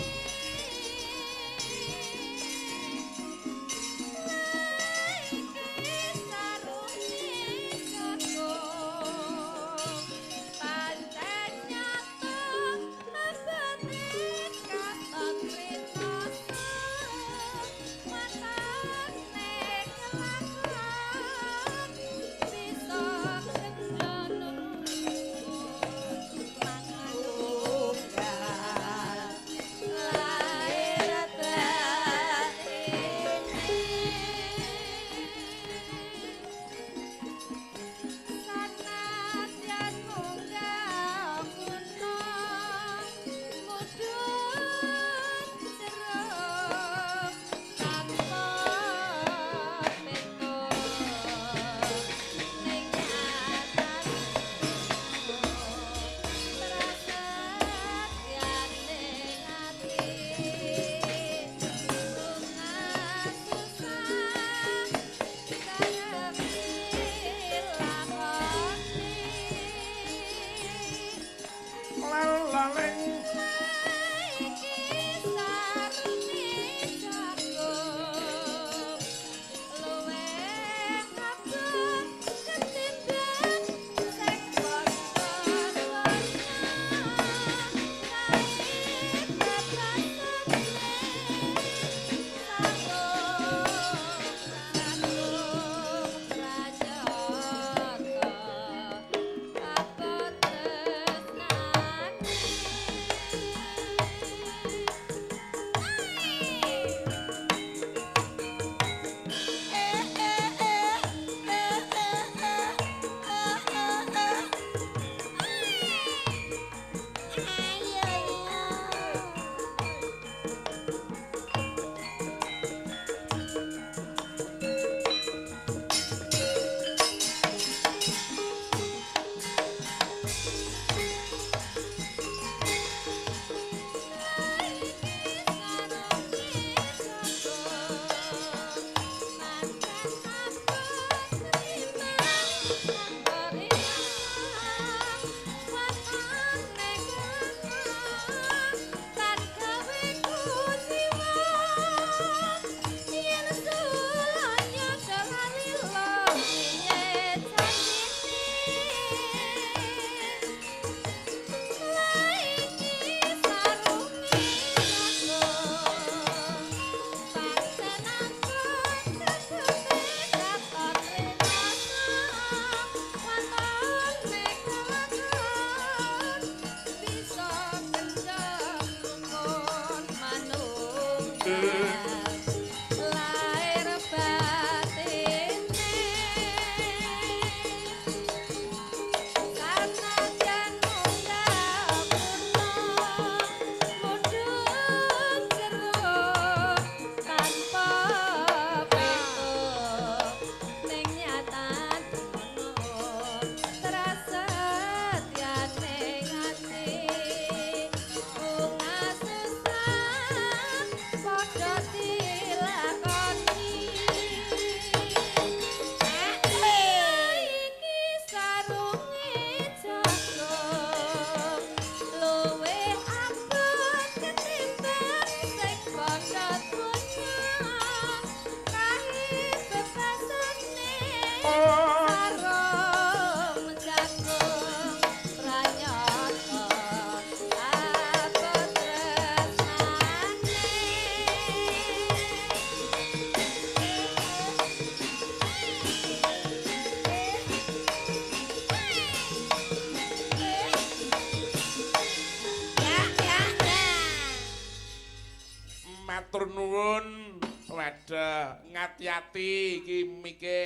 Ngati-ati iki mike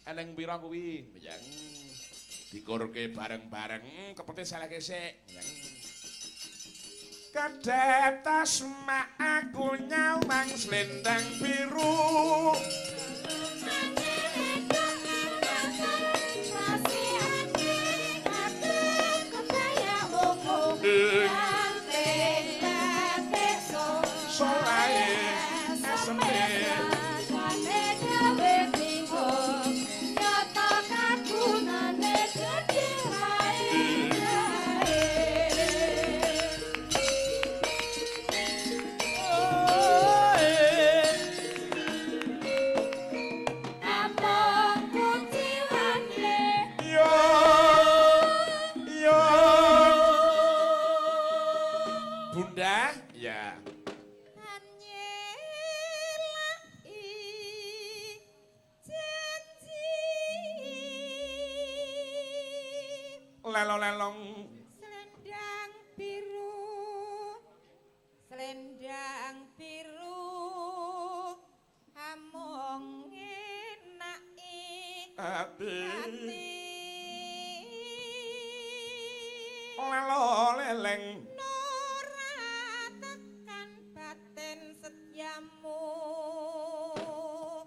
eneng pira kuwi? Ya. Dikurke bareng-bareng, kepete salahke sik. Kedep tasma aku nyawang slendang biru. Solae eseme yo yo Bunda ya. Lelo-lelong Selendang biru, selendang biru, among ngenaki ati ati. Lelo-leleng Ora tekan batin setyamu.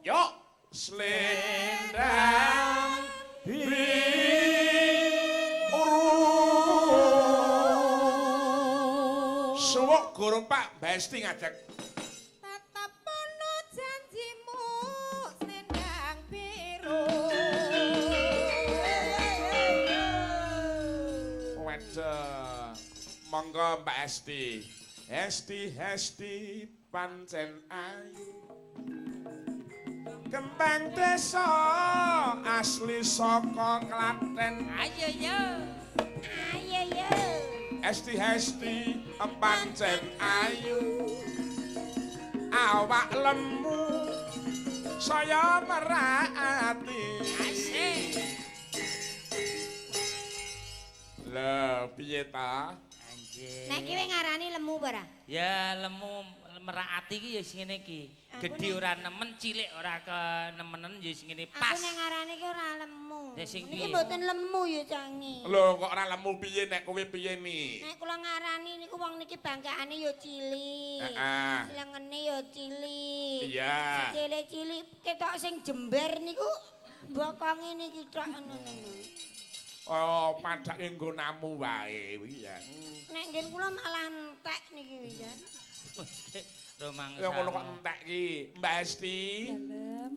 yo slendang biru suwuk guru Pak Besti ngajak Tetep ono janjimu selendang biru. Waduh, monggo Mbak Esti. Esti Esti pancen ayu. Kembang desa asli saka Klaten. Ayo yo. Ayo yo. Esti Esti pancen ayu. Awak lemu saya merak ati. Asik. Lho, piye ta? Anjir. Nek ki ngarani lemu apa ora? Ya lemu merak ati ki ya sing ngene iki. Gedhe ora nemen, cilik ora kenemenen ya sing ngene pas. Aku nek ngarani ki ora lemu. Ya sing Niki piye? mboten lemu ya cangi. Lho, kok ora lemu piye nek kowe piye ni? Nek kula ngarani niku wong niki bangkaane ya cilik. Heeh. Lengene ya cilik. Iya. Sikile cilik ketok sing jember niku bokonge niki tok ngono lho. Oh, padake nggonamu wae kuwi ya. Nek nggen kula malah entek niki ya. Romangsa. Ya ngono kok entek ki. Mbak Esti.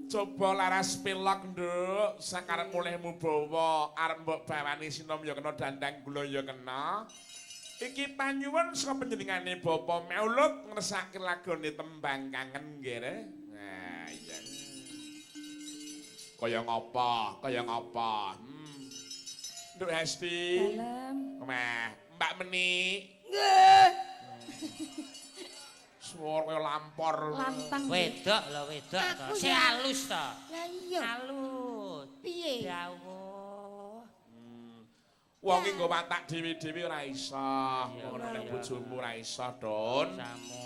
Coba laras pilok, Nduk. Sakarep mulihmu bawa, arep mbok bawani sinom ya kena dandang gula ya kena. Iki panyuwun saka panjenengane Bapak Maulud ngresake lagone tembang kangen nggih. Nah, iya. Kaya ngapa? Kaya ngapa? Nduk Esti. Dalem. Meh, Mbak Meni. Nggih. Suara kaya lampor. Lantang. Wedok lho, wedok to. Aku Sing ya. halus to. Lah iya. Halus. Piye? Ya Allah. Wong iki nggo watak dhewe-dhewe ora iso. Iya, Ngono nek iya. bojomu ora iso, Don. Samu.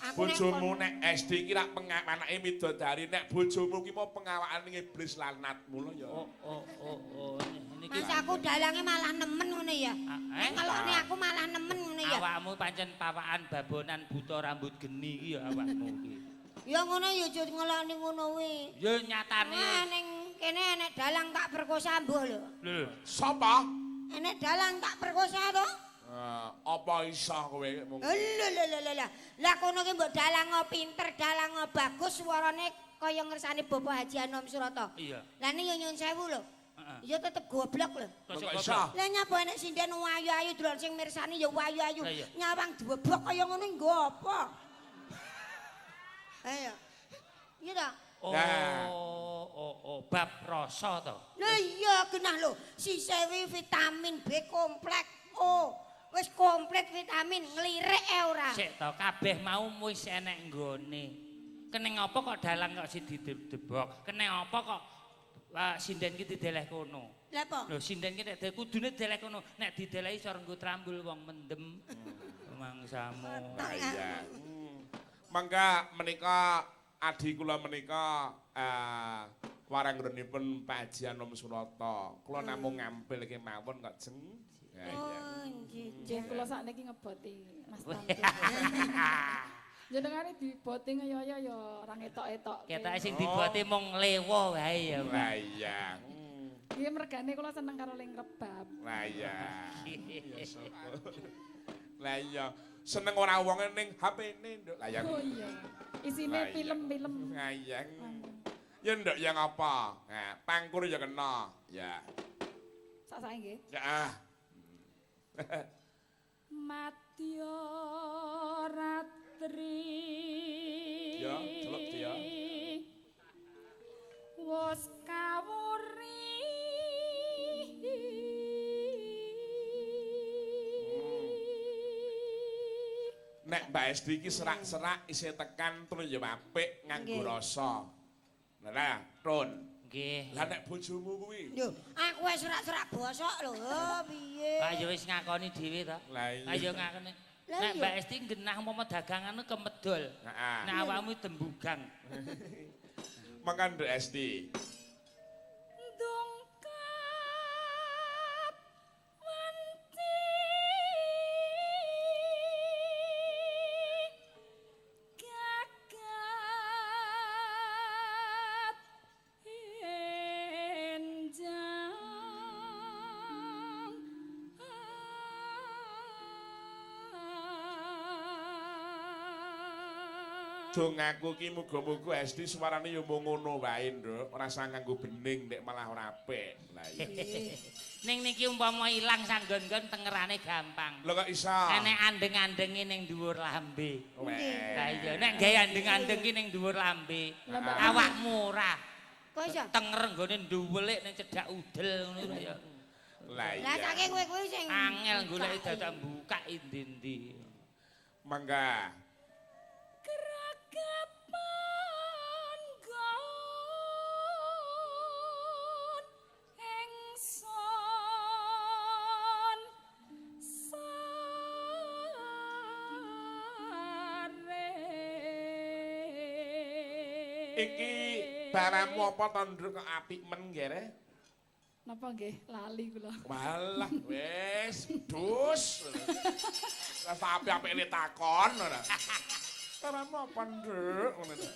Aku Bojomu nek SD iki rak pengawanake midodari, nek bojomu ki mau pengawakane iblis lanatmu lho ya. Oh oh oh oh. Niki Mas aku dalange malah nemen ngono ya. Ah, eh? Ngelokne aku malah nemen ngono ya. Awakmu pancen pawaan babonan buta rambut geni iki ya awakmu iki. Ya ngono ya aja ngelokne ngono kuwi. Ya nyatane. Wah ning kene enek dalang tak perkosa mbuh lho. Lho. Sapa? Enek dalang tak perkosa to? Apa iso kowe mung Lho lho lho lho. Lah kono ki mbok dalang pinter, dalang bagus suarane kaya ngersane Bapak Haji Anom Surata. Iya. Lah ning yo nyun sewu lho. Heeh. Ya tetep goblok lho. Kok Kok iso? Lah nyapa enek sinden ayu-ayu delok sing mirsani ya ayu-ayu. Lah iya. Nyawang dwebok kaya ngono nggo apa? Ayo. Iya ta? Oh, Nah. oh, oh, bab rasa to. Lah iya genah lho, sisewi vitamin B komplek O. Wis komplit vitamin, nglirik e ora. Sik to, kabeh mau wis enek nggone. Keneng apa kok dalang kok si didebok? Keneng apa kok sinden ki dideleh kono? Lah apa? Lho sinden ki nek kudune dideleh kono, nek didelehi iso nggo trambul wong mendem. Mangsamu. Nah, iya. Mangga menika Adi kula menika waranggonipun Pak Haji Anom Surata. Kula namung ngampil kemawon kok, Jeng. Ya iya. Oh, nggih. Nggih, kula sakniki ngeboti Mas Tantu. Jenengane diboti kaya ya ora ngetok-etok. Ketoke sing diboti mung lewo wae ya, Pak. Lah iya. Nggih, mergane kula seneng karo ling rebab. Lah iya. Iya sapa. Lah iya, seneng ora wonge ning HP-ne, Nduk. Lah iya. Oh iya. Isine Lah iya. film-film. Lah iya. Ya Nduk ya ngapa? Nah, pangkur ya kena. Ya. Sak-sake nggih. Ya ah. Madya ratri. Ya, celuk dia. Wos kawuri. Nek Mbak Esti iki serak-serak isih tekan terus ya apik nganggo Nggih. rasa. Lah, Tun. Nggih. Lah nek bojomu kuwi. Lho, aku wis serak-serak bosok lho. Oh, piye? Pak ya wis ngakoni dhewe to. Lah iya. Ayo ngakoni. Lah Nek iya. Mbak Esti genah umpama dagangan kemedol. Heeh. Nek awakmu dembugang. Makan Nduk Esti. Dongkap wanci gagat enjang. Dong aku ki muga-muga Esti suarane ya mung ngono wae, Nduk. Ora usah nganggo bening nek malah ora apik. Lah iya. Ning niki umpama ilang sanggon-nggon tengerane gampang. Lho kok isa? Enek andeng-andenge ning dhuwur lambe. Weh. Lah iya, nek gawe andeng-andeng ki ning dhuwur lambe. Lah, Mbak Awakmu ora. Kok iso? Tenger nggone nduwelik ning cedhak udel ngono ya. Lah Lah iya. saking kowe kuwi sing Angel goleki dadak mbukak endi-endi. Mangga. Keragapan gon engson sare. Iki baramu apa to, Nduk, kok apik men gere? Napa nggih lali kula. Walah wis dus. Lah apik-apike takon ora. Baramu apa, Nduk? Ngono ta.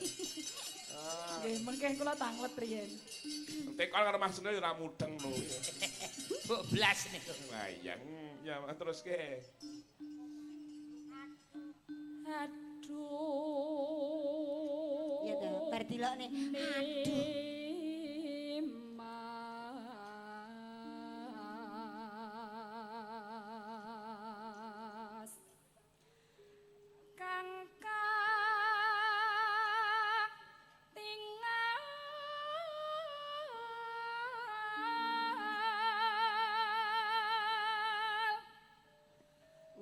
Nggih, mengke kula tanglet riyen. Tekon karo Mas Jeno ya ora mudeng lho. Mbok blas niku. Lah iya, ya teruske. Aduh. Ya ta, bar dilokne. Aduh. Mas kang katingal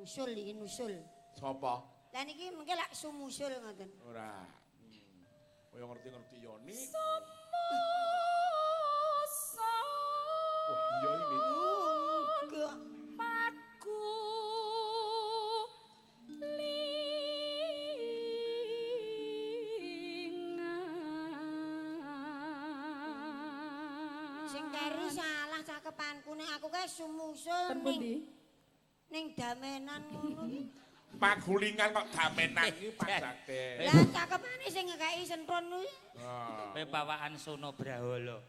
Usul iki nusul. Sapa? Lah niki mengke lak sumusul ngoten. Ora. Kaya ngerti-ngerti Yoni. Sumusul Wah, iya ini. Enggak. paku lingan. Sing keri salah cakepanku nek aku kae sumusul Ten ning pundi? ning damenan ngono ki. Pagulingan kok damenan iki padake. Lah cakepane sing ngekeki sentron kuwi. Ah. Kowe bawaan Sono Brahala.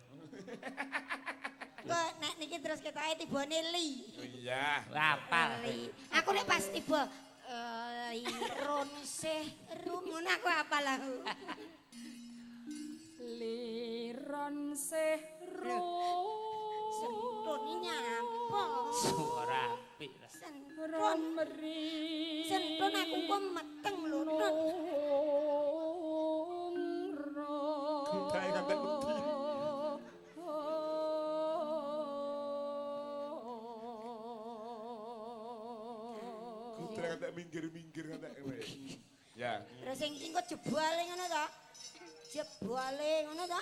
Kok nek niki terus ketoke tibane li. Iya. Apal. Li. Aku nek pas tiba liron sih rumun aku apal aku. Liron sih Sentron iki nyapa? Suara apik lah. Sentron. Romri. Sentron aku kok meteng lho. Tron. Gendake ngantek wedi. Gudrek ngantek minggir-minggir ngantek kowe. Ya. Terus sing iki kok jebole ngono to? Jebole ngono to?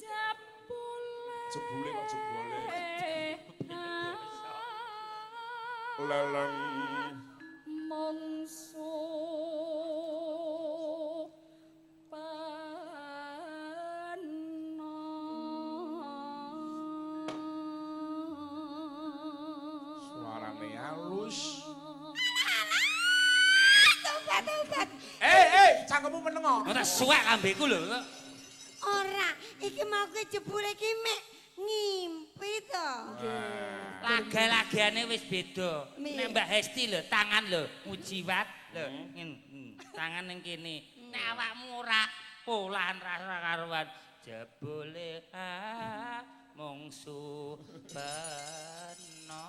Jebule. Jebule kok jebole. Leleng. Mongso cangkemmu meneng kok. Ora suwek lambeku lho. Ora, iki mau ke jebule iki mek ngimpi to. Laga-lagane wis beda. Nek Mbak Hesti lho, tangan lho mujiwat lho, tangan ning kene. Nek awakmu ora polahan rasa karuan, jebule mungsu beno.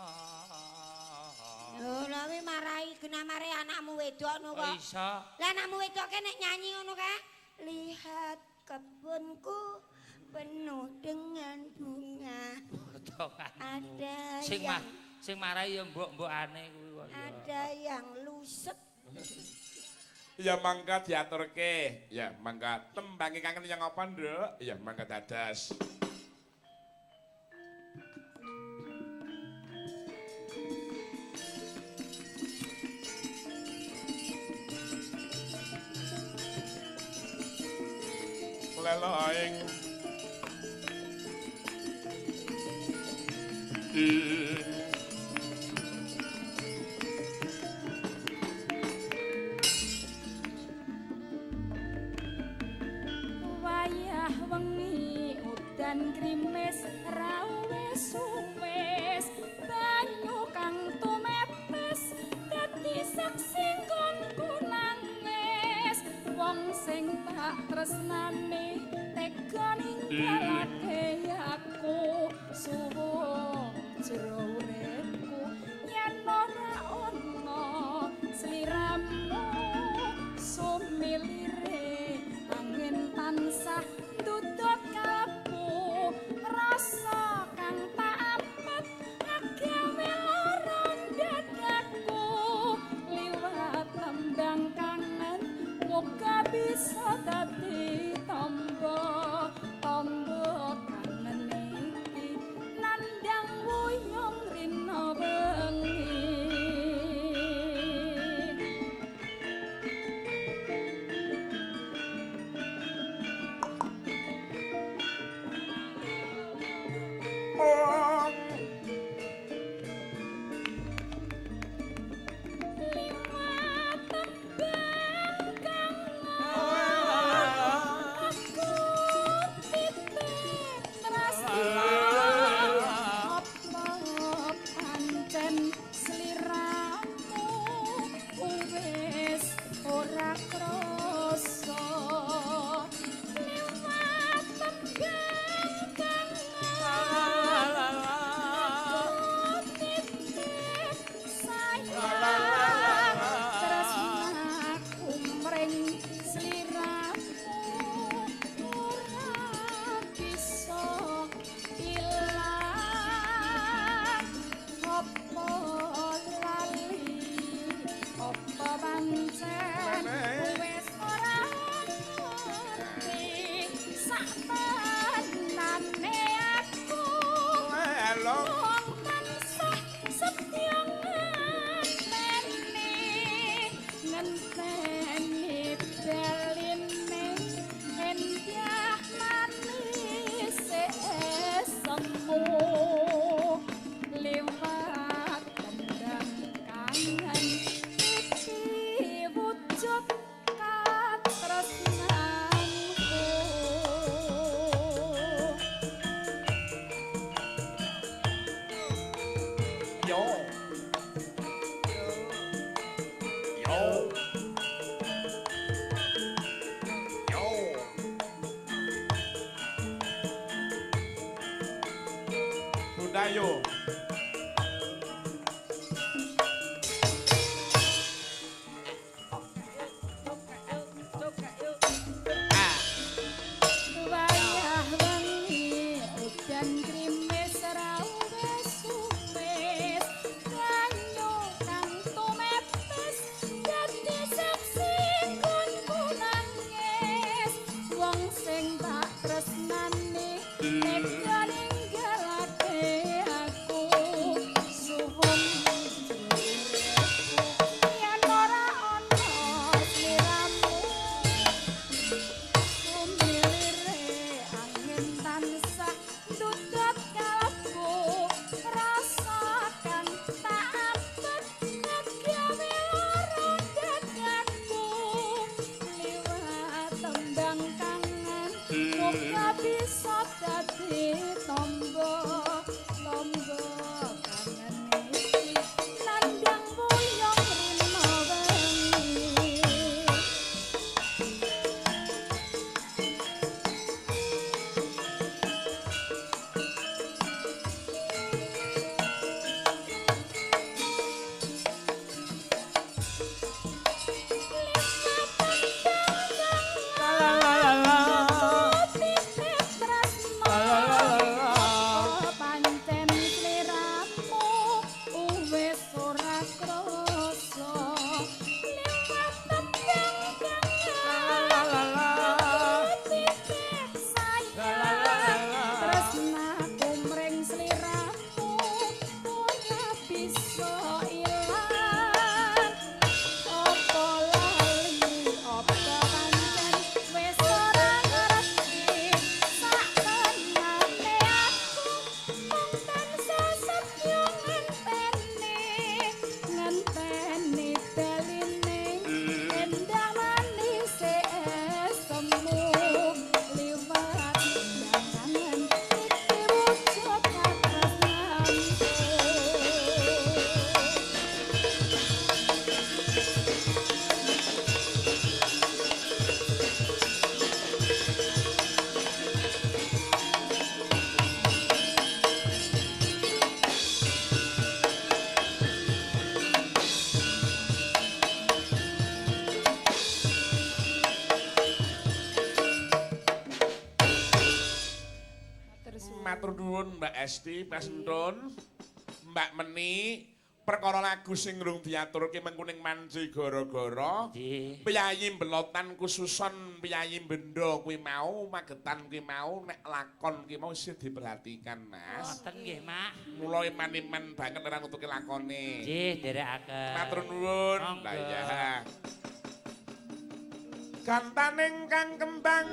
Lho, lha wi marahi genah mare anakmu wedok ngono kok. Iso. Lah anakmu wedok ke nek nyanyi ngono kae, lihat kebunku penuh dengan bunga. Ada sing yang sing marahi ya mbok-mbokane kuwi kok. Ada yang lusek. Ya mangga diaturke. Ya mangga tembange kangen yang apa, Nduk? Ya mangga dadas. Lelaing wayah wengi udan grimis rawe suwes banyu kang tumetes dadi saksi nggonku nangis wong sing tak tresnani tega ninggalake aku suwung jero uripku yen ora ana sliramu sumilire angin tansah ndudut kalbu rasa kang tak ampet agawe lara dadaku liwat tembang kangen muga bisa dadi tombo tombo. iso ilang apa lali apa pancen wis ora ngerti sak tenane aku mung tansah setya ngenteni ngenteni beline endah manis esemu liwat jangan iki wujud katresnanku. Matur nuwun Mbak Esti, Mas Entun, Mbak Meni, perkara lagu sing rung diaturke mengkuning manci gara-gara Nggih. piyayi belotan khususon piyayi benda kuwi mau magetan kuwi mau nek lakon kuwi mau isih diperhatikan Mas. Wonten nggih, Mak. Mula iman-iman banget ora nutuke lakone. Nggih, nderekaken. Matur nuwun. Monggo. Lah iya. Gantaning kang kembang.